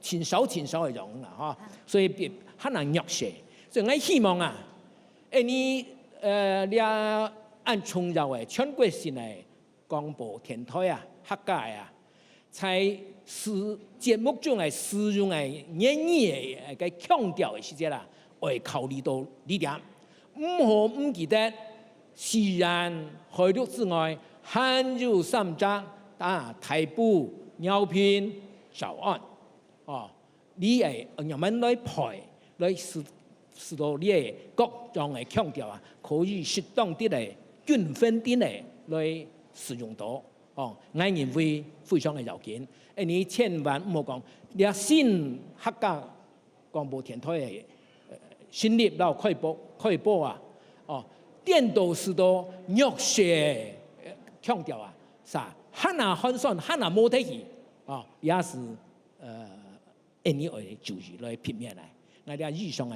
盡少盡少个樣啦，哈，所以比較難弱勢。所以𠊎希望啊，誒，你呃，這恁重要个全國性个 廣播電台啊，客家个啊，在使節目中个使用个言語个个腔調个時節啦，愛考慮到這點，毋好毋記得，蒔田、海陸之外，還有三隻啊，大埔、饒平、詔安。 哦，你愛仰般來配，來使使到你个各種个腔調啊，可以適當个、均衡个來使用到。哦，𠊎認為非常个要緊。誒，你千萬毋好講，這新客家廣播電台个侵略摎開播開播啊，哦，顛倒使到弱勢个腔調啊，啥還啊寒酸，還啊無得去，哦，也係呃，恁樣愛注意來避免來。𠊎這以上个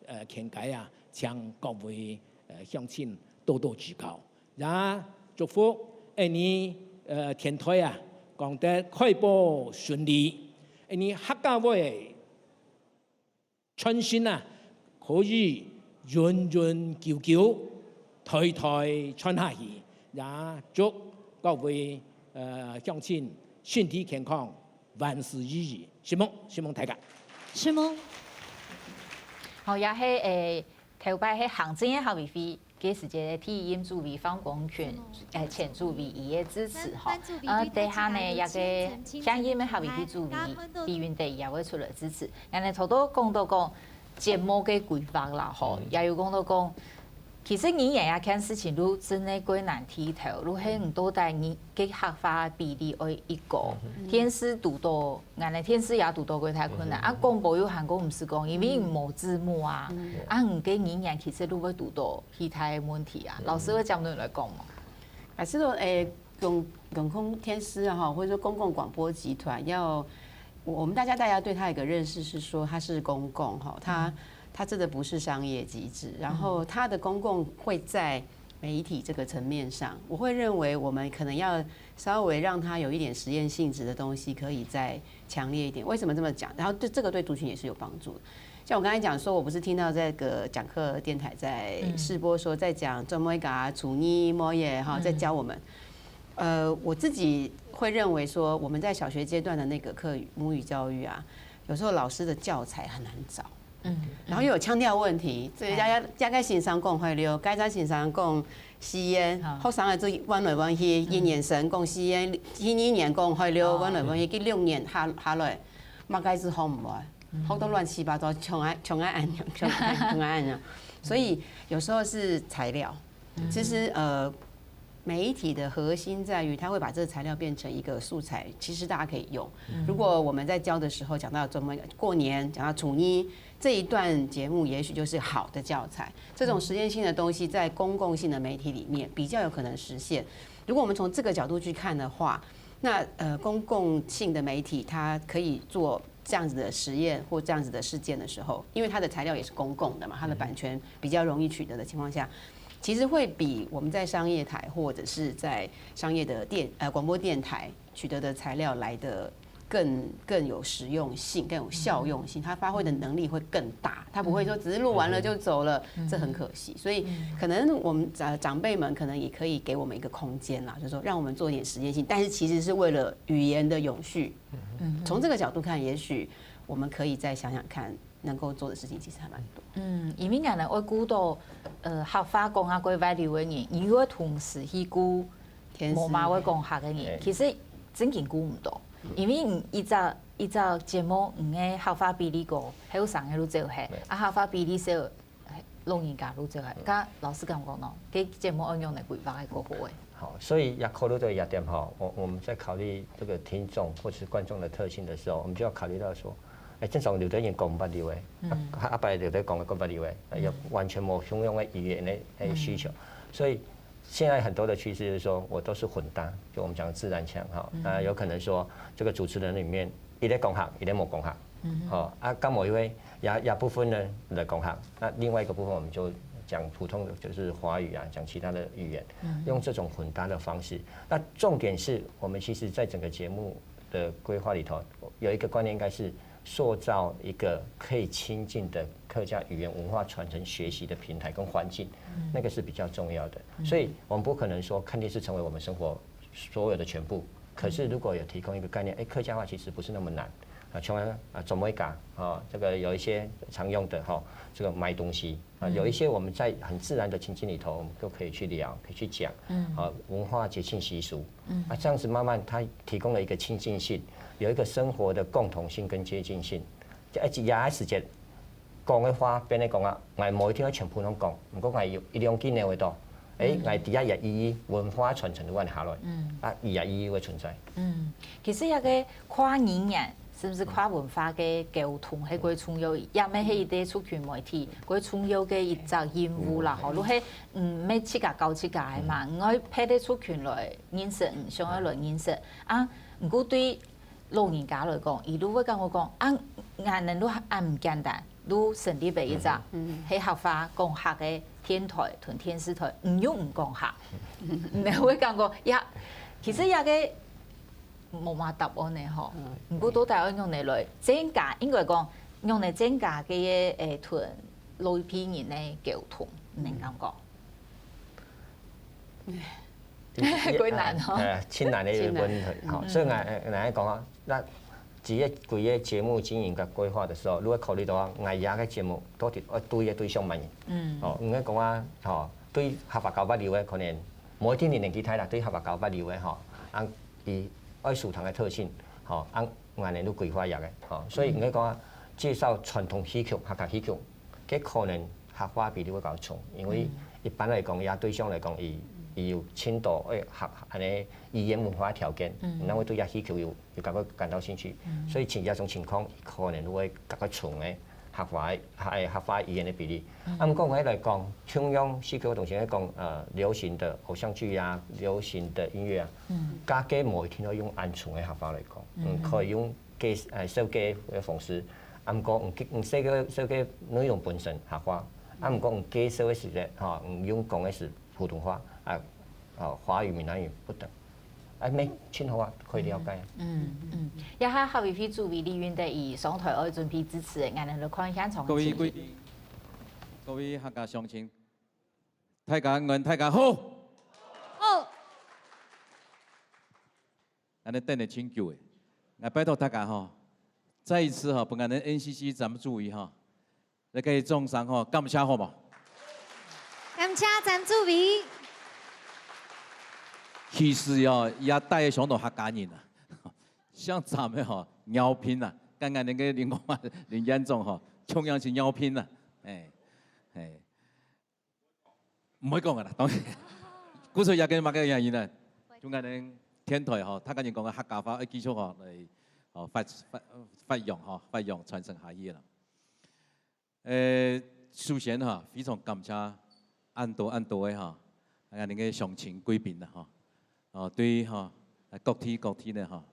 呃見解啊，請各位呃鄉親多多指教。也祝福恁樣呃電台啊，講得開播順利，恁樣客家話傳承啊，可以永永久久，代代傳下去。也祝各位呃鄉親身體健康，萬事如意。承蒙，承蒙大家。承蒙。好，也係誒，頭擺係行政院客委會，該時節个第一任主委方光群，誒，前主委佢个支持吼。呃，等下呢，這个現任个客委會主委李雲德也會出來支持。 恁樣頭頭講到講節目个規劃啦吼，也有講到講，其實語言這件事情就真个過難提頭，就係你到底你个客話比例愛幾高，電視堵到，恁樣電視也堵到過大困難，啊廣播又還過毋使講，因為無字幕啊，啊你个語言其實就會堵到其他个問題啊。老師會針對來講無？啊，這種誒，公公共電視哈，或者說公共廣播集團要 我我們大家大家對它有個認識是說它是公共哈，它它真的不是商業機制，然後它的公共會在媒體這個層面上，我會認為我們可能要稍微讓它有一點實驗性質的東西可以再強烈一點。為什麼這麼講？然後對這個對族群也是有幫助的。像我剛才講說，我不是聽到這個講課電台在試播說在講做麼个啊，處女麼个哈，在教我們。 呃，我自己會認為說，我們在小學階段的那個課母語教育啊，有時候老師的教材很難找，嗯，然後又有腔調問題，所以大家大概先生講海陸，該在先生講西言，學生仔就彎來彎去，一年生講西言，第二年講海陸，彎來彎去，第六年下下來，麼个係學毋會，學到亂七八糟，像恁像恁樣，像恁像恁樣，所以有時候是材料。 其實呃，媒體的核心在於它會把這個材料變成一個素材，其實大家可以用。如果我們在教的時候講到怎麼過年，講到處女這一段節目，也許就是好的教材。這種實驗性的東西在公共性的媒體裡面比較有可能實現。如果我們從這個角度去看的話，那呃，公共性的媒體它可以做這樣子的實驗或這樣子的事件的時候，因為它的材料也是公共的嘛，它的版權比較容易取得的情況下，其實會比我們在商業台或者是在商業的電呃廣播電台取得的材料來得更更有實用性、更有效用性，它發揮的能力會更大。它不會說只是錄完了就走了，這很可惜。所以可能我們呃長輩們可能也可以給我們一個空間啦，就是說讓我們做一點實驗性，但是其實是為了語言的永續。從這個角度看，也許我們可以再想想看，能夠做的事情其實還蠻多。嗯，因為𠊎等愛顧到呃客話講啊過會溜个人，你又愛同時去顧無麼會講客个人，其實真經顧毋到。因為你一隻一隻節目，你个客話比例高，後生个就走忒，啊客話比例少，老人家就走忒。該老師敢講喏，該節目愛仰般規劃會較好欸？ 好，所以也考慮到這點哈，我我們在考慮這個聽眾或者是觀眾的特性的時候，我們就要考慮到說，哎，正常有的人講毋捌溜欸，啊啊，有的人講个講捌溜欸，也完全無相同个語言的需求，所以現在很多的趨勢是說，我都是混搭，就我們講的自然腔哈，那有可能說這個主持人裡面，一个講客，一个無講客，好啊，敢有一位也也部分人來講客，那另外一個部分我們就講普通的，就是華語啊，講其他的語言，用這種混搭的方式。那重點是我們其實在整個節目的規劃裡頭，有一個觀念應該是塑造一個可以親近的客家語言文化傳承學習的平台跟環境，那個是比較重要的。所以我們不可能說看電視成為我們生活所有的全部，可是如果有提供一個概念，哎，客家話其實不是那麼難。啊，像啊，做麼个啊，這個有一些常用的哈，這個買東西啊，有一些我們在很自然的情境裡頭，我們都可以去聊，可以去講，啊，文化節慶習俗，啊，這樣子慢慢它提供了一個親近性，有一個生活的共同性跟接近性。就一直也時節講个話，變成講啊，𠊎無一定要全部攏講，毋過𠊎有一兩句个話到，誒，𠊎底下也意義文化傳承的問下來，啊，佢也意義會存在。嗯，其實這個跨語言係毋係跨文化个溝通係蓋重要，也乜係一個族群媒體蓋重要个一隻任務啦，吼，就係，嗯，乜自家教自家个嘛，毋愛別个族群來認識，嗯，想愛來認識。啊，毋過對老人家來講，佢就會感覺講，啊，𠊎等就恁毋簡單，就成立了一隻，係客話講客个電台同電視台，毋用毋講客，你會感覺，呀，其實這個 無麼答案呢吼。毋過到底愛仰般來增加，應該講，仰般增加个，誒，同老一輩人个溝通，你等感覺？蓋難吼。誒，真難个一個問題吼。所以𠊎，𠊎，𠊎講啊，那這個規個節目經營个規劃个時候，你會考慮到啊，𠊎這個節目到底愛對个對象麼人？嗯。哦，應該講啊，吼，對客話較活躍个可能，無一定你年紀大啦，對客話較活躍个吼，啊，佢愛收聽个特性，吼，啊， 𠊎等就規劃這個，吼，所以應該講啊，介紹傳統戲曲、客家戲曲，該可能客話比例會較重，因為一般來講，這對象來講，佢，佢有盡多个客，恁呢語言文化條件，嗯，然後對這戲曲有，有感覺感到興趣，所以像這種情況，可能會較重个客話个，客，客話語言个比例。啊，毋過𠊎來講，同樣戲曲个東西來講，呃，流行个偶像劇啊，流行个音樂啊，嗯，大家無一定要用恁重个客話來講，嗯，可以用 介，呃，紹介个方式，啊，毋過你介，你紹介，紹介內容本身客話，啊，毋過你介紹个時節，吼，你用講个係普通話，啊，哦，華語、閩南語不等，啊，乜盡好啊，可以了解啊。嗯，嗯，這下客委會主委李運德佢上台愛準備致詞，𠊎等來看現場个情形。各位貴賓，各位客家鄉親，大家安，大家好。好。 恁呢等了真久了，𠊎拜託大家吼，再一次吼，分𠊎等N C C詹主委吼，來个掌聲吼，感謝好無？感謝詹主委。其實哦，也帶了相當客家人啊，像咱們吼，饒平啊，剛剛那個林國華林院長吼，同樣是饒平啊，哎，哎。 毋會講个啦，當然。故所也跟麼个原因呢？中間呢，電台吼，大家人講个客家話，愛繼續吼，來，吼，發，發，發揚吼，發揚傳承下去啦。呃，首先哈，非常感謝恁多恁多个哈，恁个鄉親貴賓啦哈，哦，對哈，各地各地呢哈，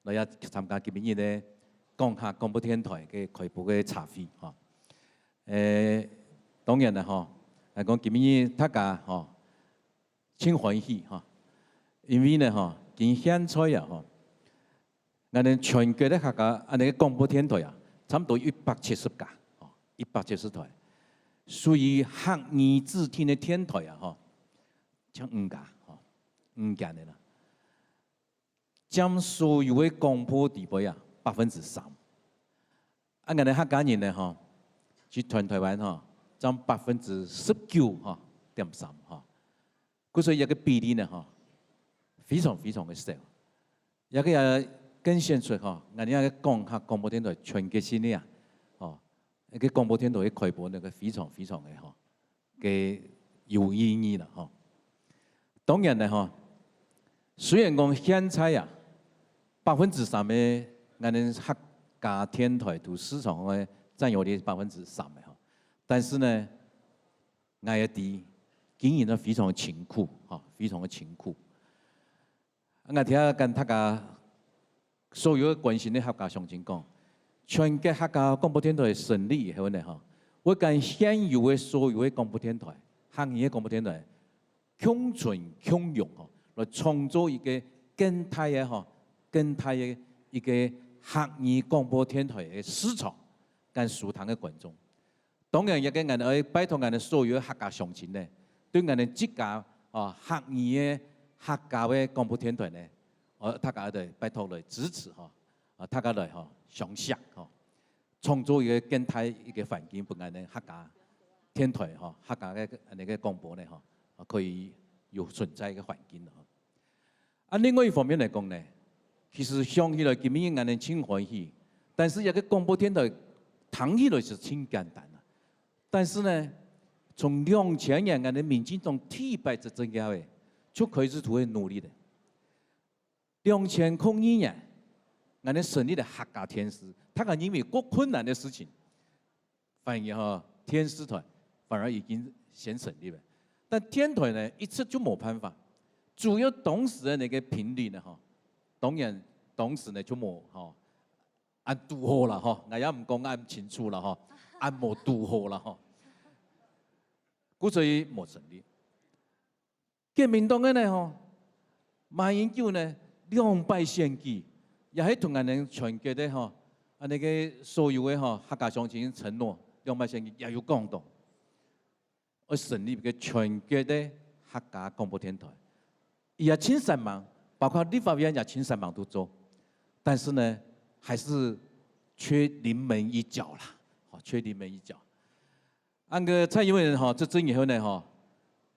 來也參加今日个講客廣播電台个開播个茶會哈。 呃，當然啦吼，來講今日大家吼，真歡喜吼，因為呢吼，今現在啊吼，𠊎等全國个客家恁呢个廣播電台啊，差不多一百七十家吼，一百七十台，屬於客語指定个電台啊吼，像五家吼，五間个啦。 佔所有个廣播地位啊，百分之三。啊，𠊎等客家人呢吼，係全台灣吼，佔百分之十九吼點三吼。故所以這個比例呢吼，非常非常个少。這個也更顯出吼，𠊎等這個講客廣播電台全國性个啊，吼，這個廣播電台个開播呢，非常非常个吼， 个有意義啦吼。當然呢吼，雖然講現在啊，百分之三个𠊎等客家電台在市場个佔有率百分之三个吼，但是呢，𠊎也知經營得非常个辛苦吼，非常个辛苦。 𠊎聽跟大家所有个關心个客家鄉親講，全國客家廣播電台成立以後呢吼，會跟現有个所有个廣播電台、客語个廣播電台共存共榮吼，來創造一個更大个吼、更大个一個客語廣播電台个市場跟收聽个觀眾。 當然，這個𠊎等愛拜託𠊎等所有个客家鄉親呢，對𠊎等自家哦客語个客家个廣播電台呢，哦大家愛拜託來支持吼，啊大家來吼相惜吼，創造一個更大一個環境，分𠊎等客家電台吼、客家个恁呢个廣播呢吼，啊可以有存在一個環境咯。 啊，另外一方面來講呢，其實想起來今日𠊎等真歡喜，但是這個廣播電台聽起來是真簡單啊。但是呢，從兩千年𠊎等民進黨第一擺執政以後，就開始就會努力了。兩千空二年， 𠊎等成立了客家電視，大家認為過困難的事情，反而吼電視台反而已經先成立了。但電台呢，一直就無辦法，主要當時的那個頻率呢，吼，當然當時呢就無吼，恁堵好啦吼，𠊎也毋講恁清楚啦吼，恁無堵好啦吼，故所以無成立。 國民黨个呢吼，馬英九呢兩擺選舉，也係同𠊎等全國个吼，啊該个所有个吼客家鄉親承諾，兩擺選舉也有講到，愛成立一個全國个客家廣播電台。佢也盡煞猛，包括立法院也盡煞猛都做，但是呢，還是缺臨門一腳啦，吼，缺臨門一腳。 恁个蔡英文吼執政以後呢吼，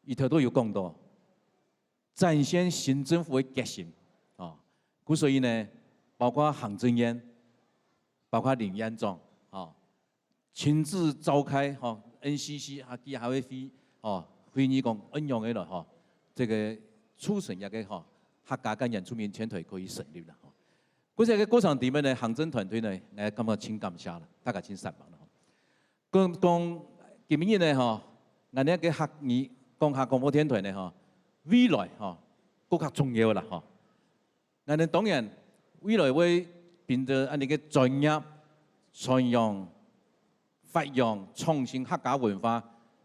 佢頭都有講到，展現新政府个決心，吼，故所以呢，包括行政院，包括林院長，吼，親自召開吼NCC客家會議，吼，會議講恁樣个了吼，這個促成這個吼客家跟原住民電台可以成立了吼。故所這個過程裡面呢，行政團隊呢，𠊎感覺盡感謝了，大家盡煞猛了吼。 講講今日呢吼，𠊎等个客語講客廣播電台呢吼，未來吼更加重要啦吼。𠊎等當然未來會憑著恁呢个專業、傳揚、發揚、創新客家文化，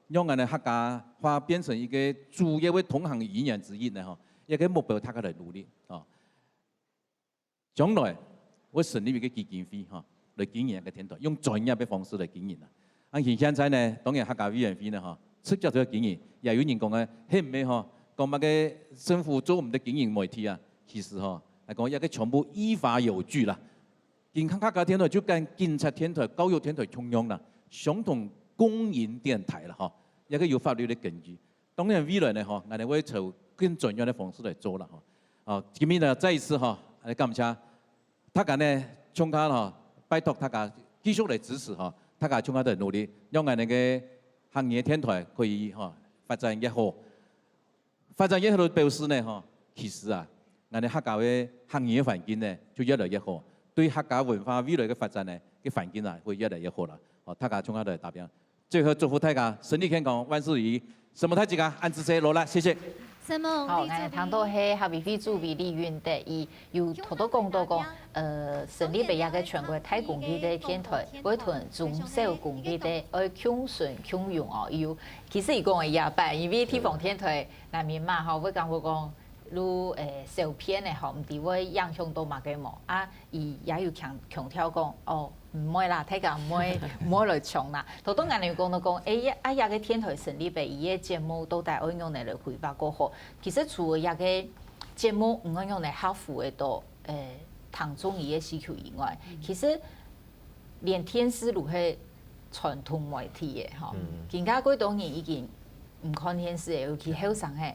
讓𠊎等客家話變成一個主要个通行語言之一呢吼，這個目標大家來努力吼。 將來會成立一個基金會吼，來經營這個電台，用專業个方式來經營啊。啊，現在呢，當然客家委員會呢吼，直接就經營，也有人講个，係毋係吼，講麼个政府做毋得經營媒體啊？其實吼，來講這個全部依法有據啦。今客家電台就跟警察電台、教育電台共樣啦，相同公營電台啦吼，這個有法律个根據。 當然未來呢吼，𠊎等會朝更專業个方式來做啦吼。哦，今日呢再一次吼，來感謝大家呢，共下吼，拜託大家繼續來支持吼，大家共下來努力，讓𠊎等个客語電台可以吼發展越好。發展越好就表示呢吼，其實啊，𠊎等客家个客語个環境呢就越來越好，對客家文化未來个發展呢个環境啊會越來越好啦。哦，大家共下來打拚。 最後祝福大家身體健康，萬事如意。承蒙大家，恁仔細，勞力，謝謝。承蒙。好，𠊎聽到係客委會主委李允德，佢有頭頭講到講，呃，成立一個全國大公益个電台，會同中小公益个愛共存共榮哦。佢有，其實佢講个也辦，因為地方電台難免嘛吼，會感覺講，如，呃，小片个吼，毋知會影響到麼个無。啊，佢也有強，強調講，哦， 毋會啦，大家毋會，毋會來搶啦。頭頭𠊎等有講到講，哎，啊，這個電台成立个，佢个節目到底愛仰般來規劃較好？其實除了這個節目毋愛仰般來合乎个到，呃，聽眾佢个需求以外，其實連電視都係傳統媒體个吼，今下幾多人已經 毋看電視个，尤其後生个。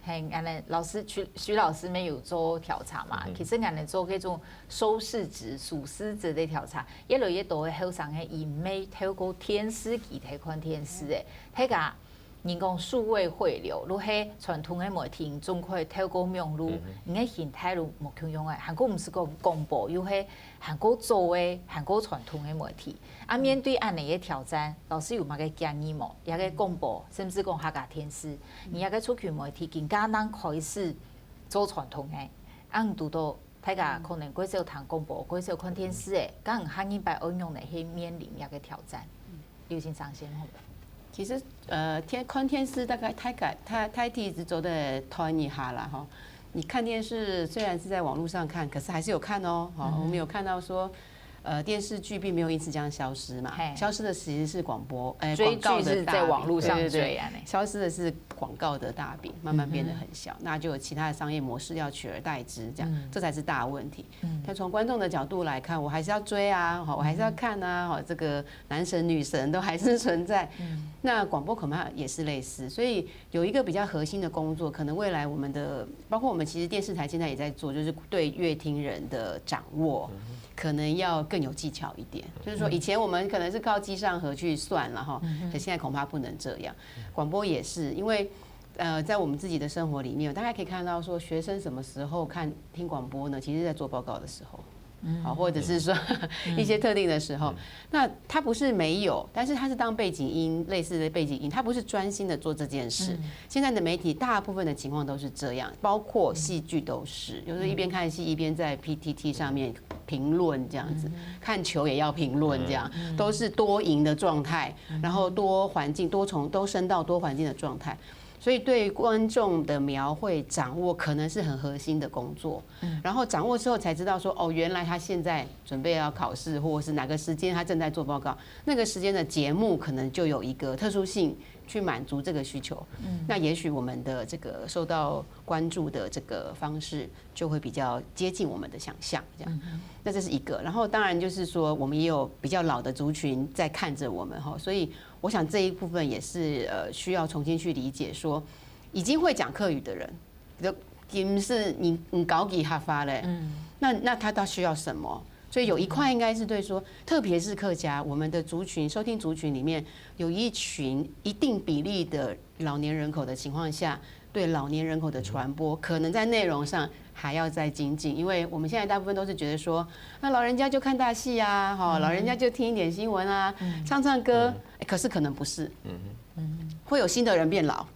係，恁呢，老師，徐，徐老師乜有做調查嘛？其實恁呢做這種收視值、收視值个調查，越來越多个後生个，佢毋係透過電視機來看電視个，大家人講數位匯流，就係傳統个媒體，總可以透過網路，你个形態就無共樣个，還過毋係講廣播，又係還過早个，還過傳統个媒體。 啊，面對恁呢个挑戰，老師有麼个建議無？這個廣播，甚至講客家電視，你這個族群媒體今下正開始做傳統个，恁堵到大家可能較少聽廣播，較少看電視个，該下一擺愛仰般來去面臨這個挑戰？劉先生先好了。其實，呃，電，看電視大概大概大大體只做得斷一下啦，吼。你看電視雖然是在網路上看，可是還是有看哦，吼，我們有看到說， 呃，電視劇並沒有因此這樣消失嘛，消失的其實是廣播，呃，廣告的大餅，追劇是在網路上追啊，對對對，消失的是廣告的大餅，慢慢變得很小，那就有其他的商業模式要取而代之，這樣，這才是大問題。但從觀眾的角度來看，我還是要追啊，吼，我還是要看啊，吼，這個男神女神都還是存在。那廣播恐怕也是類似，所以 有一個比較核心的工作，可能未來我們的，包括我們其實電視台現在也在做，就是對閱聽人的掌握，可能要更有技巧一點。就是說，以前我們可能是靠機上盒去算了哈，可現在恐怕不能這樣。廣播也是，因為，呃，在我們自己的生活裡面，大家可以看到說，學生什麼時候看，聽廣播呢？其實在做報告的時候。好，或者是说一些特定的时候，那它不是没有，但是它是当背景音，类似的背景音，它不是专心的做这件事。现在的媒体大部分的情况都是这样，包括戏剧都是，就是一边看戏一边在 P T T 上面评论这样子，看球也要评论这样，都是多赢的状态，然后多环境、多重、都升到多环境的状态。所以对观众的描绘掌握可能是很核心的工作，然后掌握之后才知道说，哦，原来他现在准备要考试，或者是哪个时间他正在做报告，那个时间的节目可能就有一个特殊性去满足这个需求。那也许我们的这个受到关注的这个方式就会比较接近我们的想象，这样。那这是一个，然后当然就是说，我们也有比较老的族群在看着我们哈，所以我想这一部分也是呃需要重新去理解说，已经会讲客语的人，就已经是你你高级哈发嘞，那那他到需要什么？所以有一块应该是对说，特别是客家，我们的族群收听族群里面有一群一定比例的老年人口的情况下，对老年人口的传播，可能在内容上还要再精进，因为我们现在大部分都是觉得说，那老人家就看大戏啊，哈，老人家就听一点新闻啊，唱唱歌，哎，可是可能不是，会有新的人变老，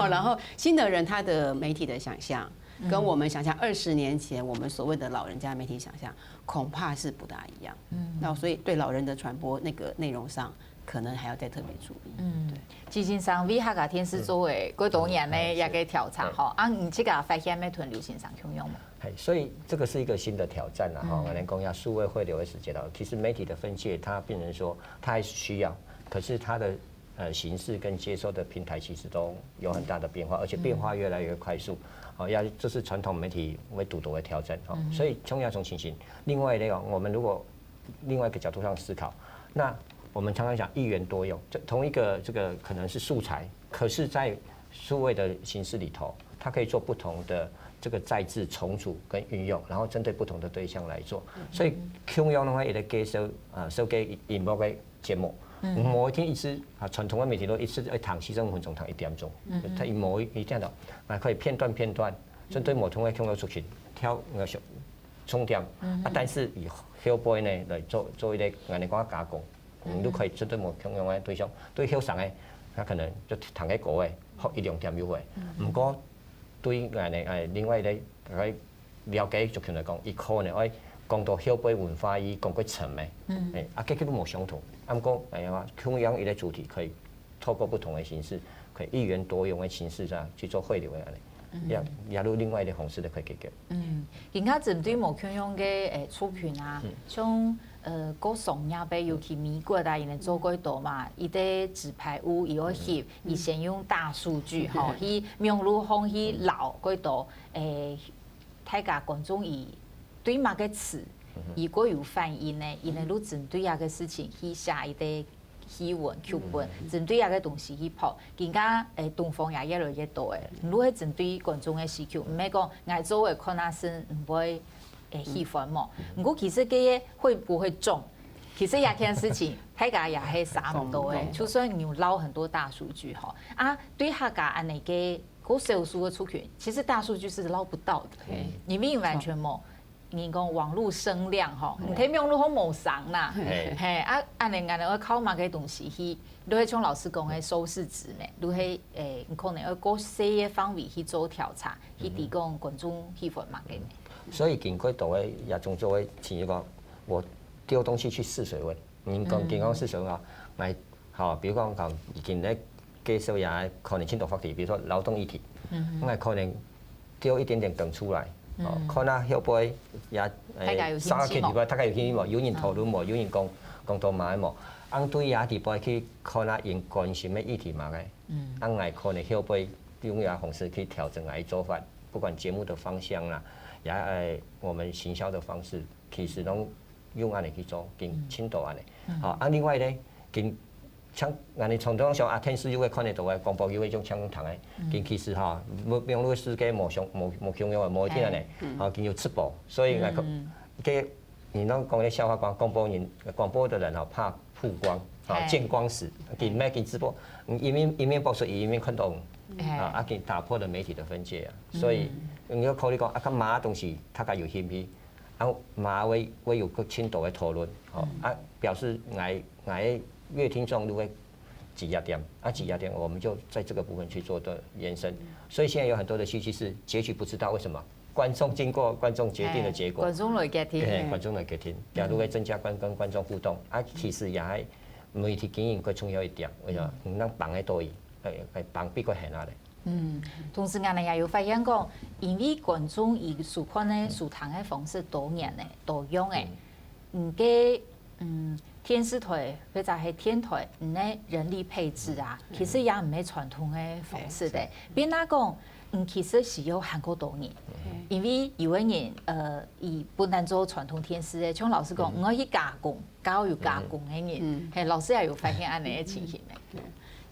然后新的人他的媒体的想象，跟我们想象二十年前我们所谓的老人家媒体想象，恐怕是不大一样。那所以对老人的传播那个内容上，可能还要再特别注意。对。其实上为客家电视做个过多年呢，一个调查哈，啊，你这个发现没同刘先生共样吗？哎，所以这个是一个新的挑战了哈。我们讲要数位汇流的时间了，其实媒体的分界，它变成说它还是需要，可是它的呃形式跟接收的平台其实都有很大的变化，而且变化越来越快速。好，要这是传统媒体为主导的挑战哈。所以从要从情形，另外一个我们如果另外一个角度上思考，那我们常常讲一元多用，这同一个这个可能是素材，可是在数位的形式里头，它可以做不同的这个再制、重组跟运用，然后针对不同的对象来做。所以共样的话，一个介绍啊，收给荧幕的节目，无一定一次啊，传统的媒体都一次要谈四十五分钟，谈一点钟，它无一定的，还可以片段片段，针对不同的共样族群挑那个小重点啊，但是以后背呢来做做一个，俺讲加工。你都可以针对某共样的对象，对后生的，他可能就谈个个个，好一两点有个。不过对俺个哎另外一个大概了解族群来讲，伊可能会讲到后背文化，伊讲过层面，哎，啊，结果都无相同。啊，不过哎呀，共样一个主题可以透过不同的形式，可以一元多用的形式上去做汇流的，也也有另外一个方式的可以解决。嗯，更加针对某共样个诶族群啊，像。呃，各商业个，尤其美国啊，因为做过多嘛，一个纸牌屋，伊要翕，伊先用大数据吼，去网络上去捞过多，诶，大家观众伊对么个词，伊个有反应呢，因为就针对啊个事情去写一个新闻、剧本，针对啊个东西去拍，更加诶东方也越来越多诶，如何针对观众个需求，毋係讲爱做个可能性毋会。 会喜欢嘛。毋过其实个会不会中，其实也件事情，大家也是差不多诶。就算你有捞很多大数据吼，啊，对客家安尼个个少数个族群，其实大数据是捞不到的，因为完全无。你讲网络声量吼，你睇网络好无声啦，嘿啊，安尼安尼要靠么个东西去，就会像老师讲个收视值呢，就会诶，你可能要个细个范围去做调查，去提供观众喜欢么个呢。 所以经过多个也种做个，譬如讲，我丢东西去试水温，你讲健康试水温啊，来，好，比如讲讲已经咧介绍也可能青岛话题，比如说劳动议题，那可能丢一点点梗出来，哦，看下后背也，大家有兴趣无？大家有兴趣无？有人讨论无？有人讲讲到嘛无？啊对也底背去看下因关心的议题嘛个，啊来可能后背用个方式去调整来做法，不管节目的方向啦，也呃我们行销的方式。 其实拢用安尼去做，跟青岛安尼。好，啊，另外呢，跟像安尼传统上啊，电视有个看得到个，广播有个种像谈个，跟其实哈，网络世界无相无无共样个，无一定安尼，好，跟有直播，所以那个，个你拢讲个笑话，广广播人广播的人哈，怕曝光，啊，见光死，跟咩跟直播，一面一面播出，一面看到，啊，啊，给打破了媒体的分界啊，所以你要考虑讲啊，干嘛东西他该有兴趣。啊嘛會會有个深度个討論，吼，啊表示𠊎𠊎个閱聽眾就會幾下點，啊幾下點，我們就在這個部分去做的延伸。所以現在有很多的戲劇是結局不知道，為什麼？觀眾經過觀眾決定的結果，觀眾來決定，對，觀眾來決定，假如會增加觀跟觀眾互動，啊其實也還媒體經營更重要一點，為什麼？讓綁个多一，哎哎綁比較很啊嘞。同時，𠊎等也有發現講，因為觀眾以收看个、收聽个方式多元个、多樣个，嗯个嗯電視台或者係電台，嗯个人力配置啊，其實也毋係傳統个方式个。變啊講，嗯其實需要還過多人，因為有个人呃，佢本來做傳統電視个，像老師講，你愛去加工， 教有加工个人，係老師也有發現恁樣个情形呢。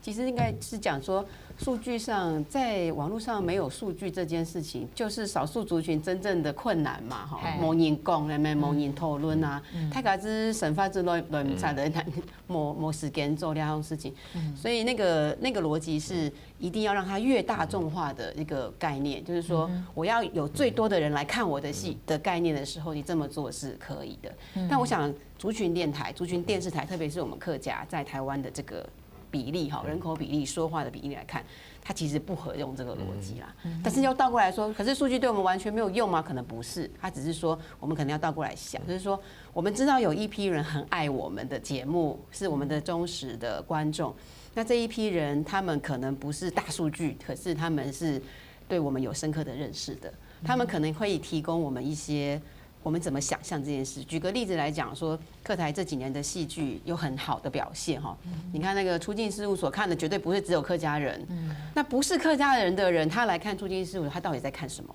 其實應該是講說，數據上，在網路上沒有數據這件事情，就是少數族群真正的困難嘛，哈，無人講，無人討論啊，大家只是生活之內，來毋出來，無無時間做這樣事情，所以那個那個邏輯是一定要讓它越大眾化的一個概念，就是說我要有最多的人來看我的戲的概念的時候，你這麼做是可以的。但我想族群電台、族群電視台，特別是我們客家在台灣的這個比例哈，人口比例、說話的比例來看，它其實不合用這個邏輯啦。但是要倒過來說，可是數據對我們完全沒有用嗎？可能不是，它只是說我們可能要倒過來想，就是說我們知道有一批人很愛我們的節目，是我們的忠實的觀眾。那這一批人，他們可能不是大數據，可是他們是對我們有深刻的認識的。他們可能會提供我們一些我們怎麼想象這件事。舉個例子來講，說客台這幾年的戲劇有很好的表現哈。你看那個出境事務所看的絕對不是只有客家人，那不是客家人的人，他來看出境事務所，他到底在看什麼？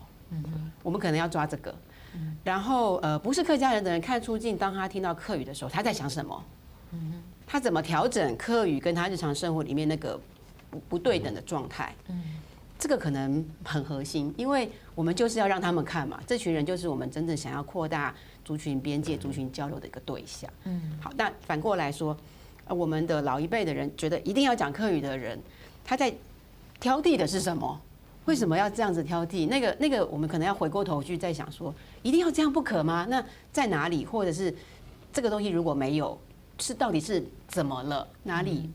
我們可能要抓這個。然後呃，不是客家人的人看出境，當他聽到客語的時候，他在想什麼？他怎麼調整客語跟他日常生活裡面那個不不對等的狀態？這個可能很核心，因為我們就是要讓他們看嘛，這群人就是我們真正想要擴大族群邊界、族群交流的一個對象。嗯，好，那反過來說，呃，我們的老一輩的人覺得一定要講客語的人，他在挑剔的是什麼？為什麼要這樣子挑剔？那個那個，我們可能要回過頭去再想說，一定要這樣不可嗎？那在哪裡？或者是這個東西如果沒有，是到底是怎麼了？哪裡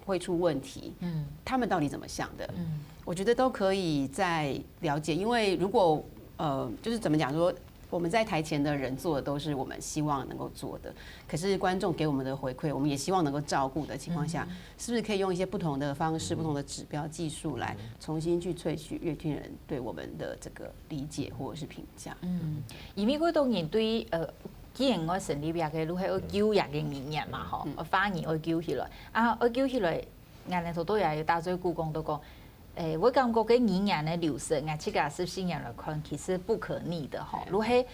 會出問題？嗯，他們到底怎麼想的？嗯，我覺得都可以再了解，因為如果呃，就是怎麼講說，我們在台前的人做的都是我們希望能夠做的，可是觀眾給我們的回饋，我們也希望能夠照顧的情況下，是不是可以用一些不同的方式、不同的指標、技術來重新去萃取閱聽人對我們的這個理解或者是評價？嗯，因為會多人對呃，既然我成立這個，就係愛救這個語言嘛，吼，華語愛救起來，啊，愛救起來，𠊎等頭頭也有打嘴鼓講到講，誒，我感覺个語言个流失，𠊎自家十四年來看，其實不可逆的吼，就係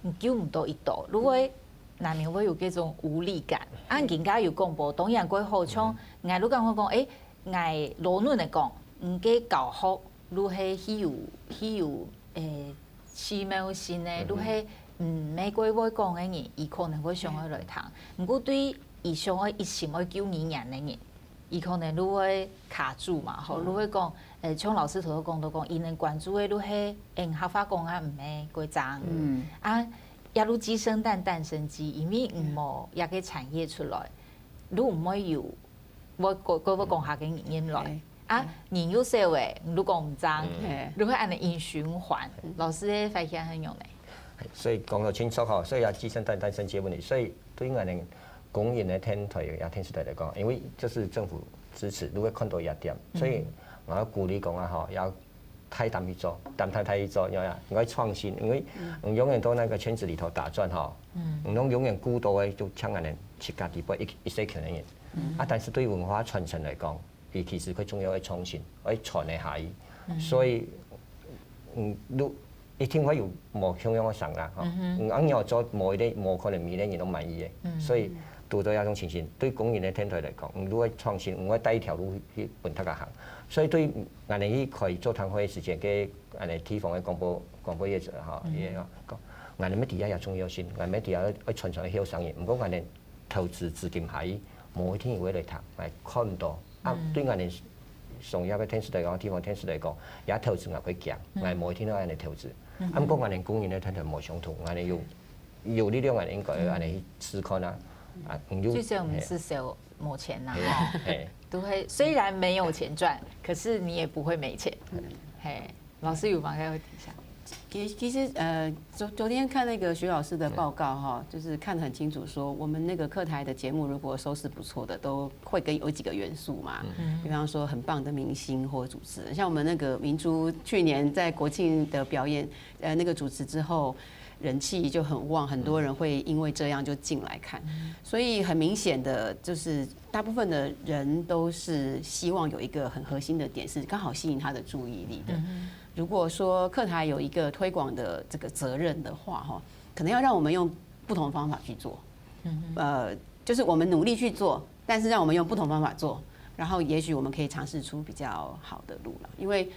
你救毋到一到，就會難免會有這種無力感。啊，人家有廣播，當然過好，像𠊎就感覺講，誒，𠊎老嫩來講，你个教學就係去有去有誒。 奇妙性个，就係嗯，美國話講个人，佢可能會想愛來聽。毋過對於想愛一心愛救語言个人，佢可能就會卡住嘛，吼，就會講，誒，像老師頭頭講到講，佢能關注个就係，誒，客話講啊，毋係過正。嗯，啊，也就雞生蛋，蛋生雞，因為毋無這個產業出來，就毋會有，我我我講下个語言來。 啊，人又少誒，你就講毋正，就會恁樣一循環。老師个發現係仰呢？所以講到清楚吼，所以要雞生蛋，蛋生雞問題。所以對𠊎等公營个電台也電視台來講，因為這是政府支持，就會看到一點，所以𠊎要鼓勵講啊吼，要大膽去做，膽大大去做，要要愛創新，因為你永遠都那個圈子裡頭打轉吼，你攏永遠顧到个就像𠊎等自家底背一一些可能人，啊，但是對文化傳承來講， 佢其實佢重要个創新，愛傳个下去。所以，嗯，你一定會有無共樣个聲啦，吼。嗯，恁樣做無一個無可能每個人都滿意个。所以，堵到這種情形，對公營个電台來講，你愛創新，你愛帶一條路去分大家行。所以對𠊎等去開座談會个時間，个恁樣地方个廣播廣播業者吼，也講，𠊎等media有重要性，𠊎等media愛愛傳承个後生人，毋過𠊎等投資資金下去，無一定有會來聽，𠊎看毋到。 啊，對𠊎等商業个電視來講，地方電視來講，也投資𠊎會驚，𠊎無一定愛恁樣投資。啊，毋過𠊎等公營个電台無相同，𠊎等有有力量个人应该要安尼去试看啊，啊，有，最少毋是少无钱呐，嘿啊，嘿，都会虽然没有钱赚，可是你也不会没钱。嘿，老师有吗？要提一下。其实其实呃，昨昨天看那个徐老师的报告哈，就是看得很清楚，说我们那个客台的节目，如果收视不错的，都会跟有几个元素嘛，比方说很棒的明星或主持人，像我们那个明珠去年在国庆的表演，呃，那个主持之后。人气就很旺，很多人会因为这样就进来看，所以很明显的就是大部分的人都是希望有一个很核心的点是刚好吸引他的注意力的。如果说客台有一个推广的这个责任的话，哈，可能要让我们用不同方法去做，呃，就是我们努力去做，但是让我们用不同方法做，然后也许我们可以尝试出比较好的路了，因为。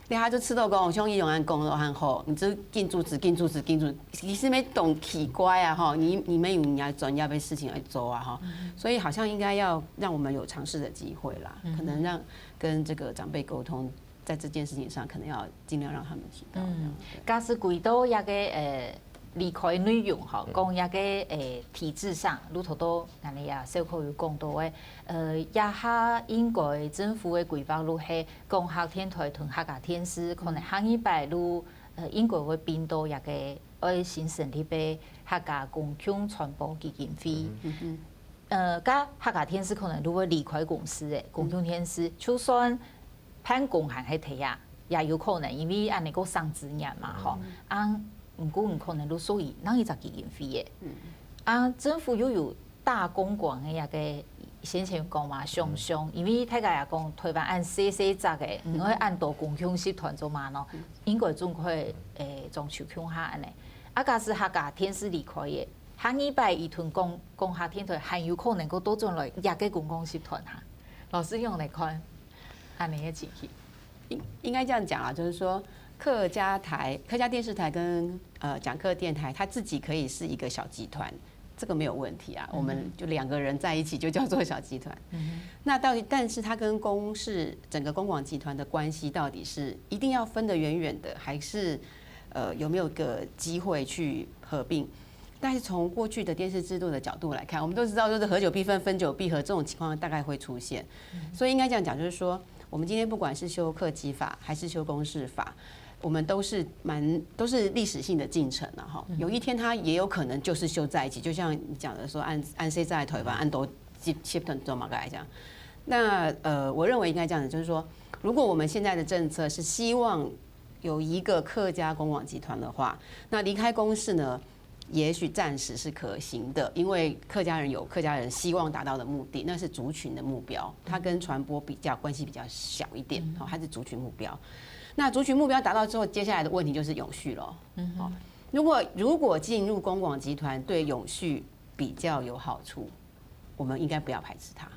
你下就知道讲，像伊用安讲都很好，你就紧主持、紧主持、紧主持，其实没懂奇怪啊哈，你你没有你要专业的事情来做啊哈，所以好像应该要让我们有尝试的机会啦，可能让跟这个长辈沟通，在这件事情上可能要尽量让他们知道。嗯，假使回到一个呃离开内容哈，讲一个呃体制上，如头都那里啊，小可有讲到的，呃，一下应该政府的规划路系。 讲客电台同客家电视，可能下一摆路，呃，应该会并到一个爱新成立个客家公共传播基金会。呃，甲客家电视可能如果离开公司个公共电视，就算办公还系在啊，也有可能，因为安尼个省资源嘛，吼。啊，毋过你可能都属于另一只基金会个。啊，政府又有 大公广个一个先前讲嘛，想想，因为大家也讲台湾恁细细只个，毋会恁多公共集团做嘛喏，应该总会诶装修共下安尼。啊，假使客家电视离开个，下二擺伊同公公客电台还有可能够倒转来一个公共集团哈？老师用来看，安尼个情形。应应该这样讲啊，就是说客家台、客家电视台跟呃讲客电台，它自己可以是一个小集团，这个没有问题啊。我们就两个人在一起就叫做小集团。那到底，但是它跟公视整个公广集团的关系，到底是一定要分得远远的，还是呃有没有个机会去合并？但是从过去的电视制度的角度来看，我们都知道，就是合久必分，分久必合这种情况大概会出现。所以应该这样讲，就是说，我们今天不管是修客籍法还是修公视法，我们都是蛮都是历史性的进程了哈。有一天它也有可能就是修在一起，就像你讲的说，按按谁在台湾，按都七七等多嘛，该讲。那呃，我认为应该这样子，就是说，如果我们现在的政策是希望有一个客家公广集团的话，那离开公视呢，也许暂时是可行的，因为客家人有客家人希望达到的目的，那是族群的目标，它跟传播比较关系比较小一点，哦，它是族群目标。那族群目标达到之后，接下来的问题就是永续咯。哦，如果如果进入公广集团对永续比较有好处，我们应该不要排斥它。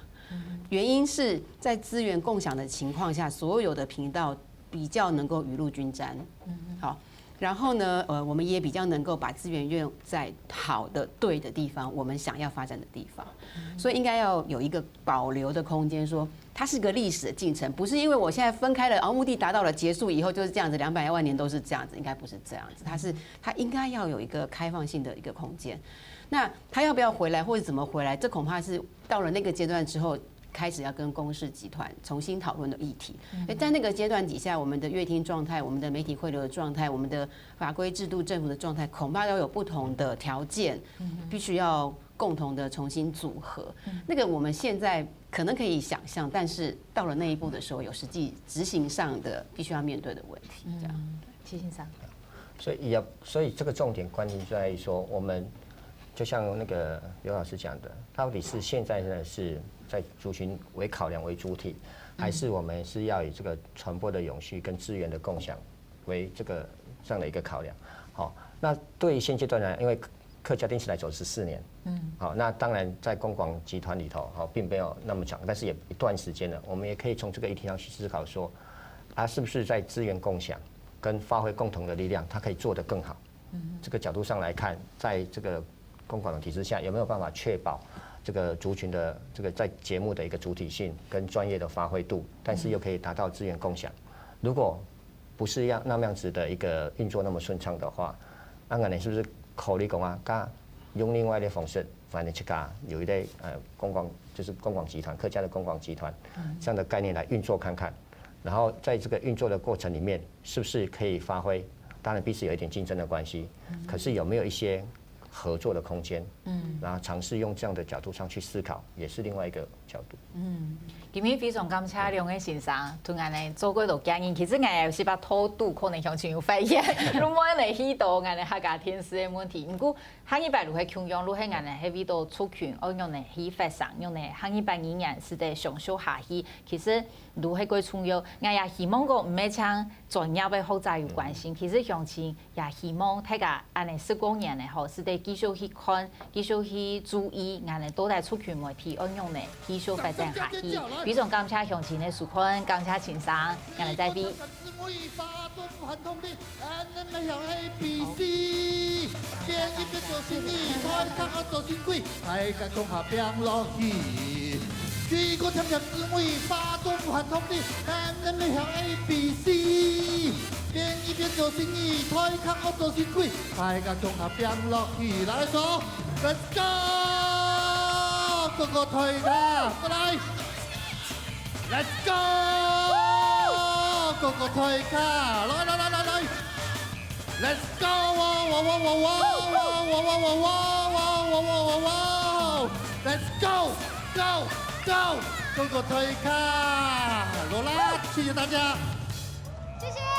原因是在资源共享的情况下，所有的频道比较能够雨露均沾。好，然后呢，呃，我们也比较能够把资源用在好的、对的地方，我们想要发展的地方。所以应该要有一个保留的空间，说它是个历史的进程，不是因为我现在分开了，然后目的达到了，结束以后就是这样子，两百万年都是这样子，应该不是这样子。它是它应该要有一个开放性的一个空间。那它要不要回来，或者怎么回来，这恐怕是到了那个阶段之后，开始要跟公视集团重新讨论的议题。在那个阶段底下，我们的乐听状态、我们的媒体汇流的状态、我们的法规制度、政府的状态，恐怕要有不同的条件，必须要共同的重新组合。那个我们现在可能可以想象，但是到了那一步的时候，有实际执行上的必须要面对的问题，这样。谢先生，所以也所以这个重点关键就在于说，我们就像那个刘老师讲的，到底是现在呢是在族群为考量为主体，还是我们是要以这个传播的永续跟资源的共享为这个这样的一个考量？好，那对于现阶段呢，因为客家电视台走十四年，嗯，好，那当然在公广集团里头，好，并没有那么长，但是也一段时间了，我们也可以从这个议题上去思考说，啊，是不是在资源共享跟发挥共同的力量，它可以做得更好？这个角度上来看，在这个公广的体制下，有没有办法确保这个族群的这个在节目的一个主体性跟专业的发挥度，但是又可以达到资源共享？如果不是要那么样子的一个运作那么顺畅的话，那可能是不是考慮講啊，該用另外的方式，反正自家有一類呃公广，就是公广集团，客家的公广集团这样的概念来运作看看。然后在这个运作的过程里面，是不是可以发挥？当然彼此有一点竞争的关系，可是有没有一些合作的空间？嗯，然后尝试用这样的角度上去思考，也是另外一个角度。今日非常感谢兩个先生同𠊎等做過多建议，其實𠊎有時把偷渡可能鄉親有發現，如果呢遇到𠊎等客家電視的問題，毋過下一擺如何共樣，如何𠊎等係為到族群，愛用呢去發聲，用呢下一擺語言使得相續下去，其實如何過重要，𠊎也希望講毋係像專業的學者有關心，其實鄉親 也希望大家恁呢十過年呢吼，使得繼續去看，繼續去注意，恁呢到底族群媒體愛仰呢繼續發展下去。非常感謝鄉親的收看，感謝先生，恁呢再會。大家共下拚落去，來說，Let's go！各个大家，過來！Let's go！各个大家，來來來來來！Let's go！哇哇哇哇哇哇哇哇哇哇哇哇哇哇！Let's go！Go！Go！各个大家，好啦，谢谢大家。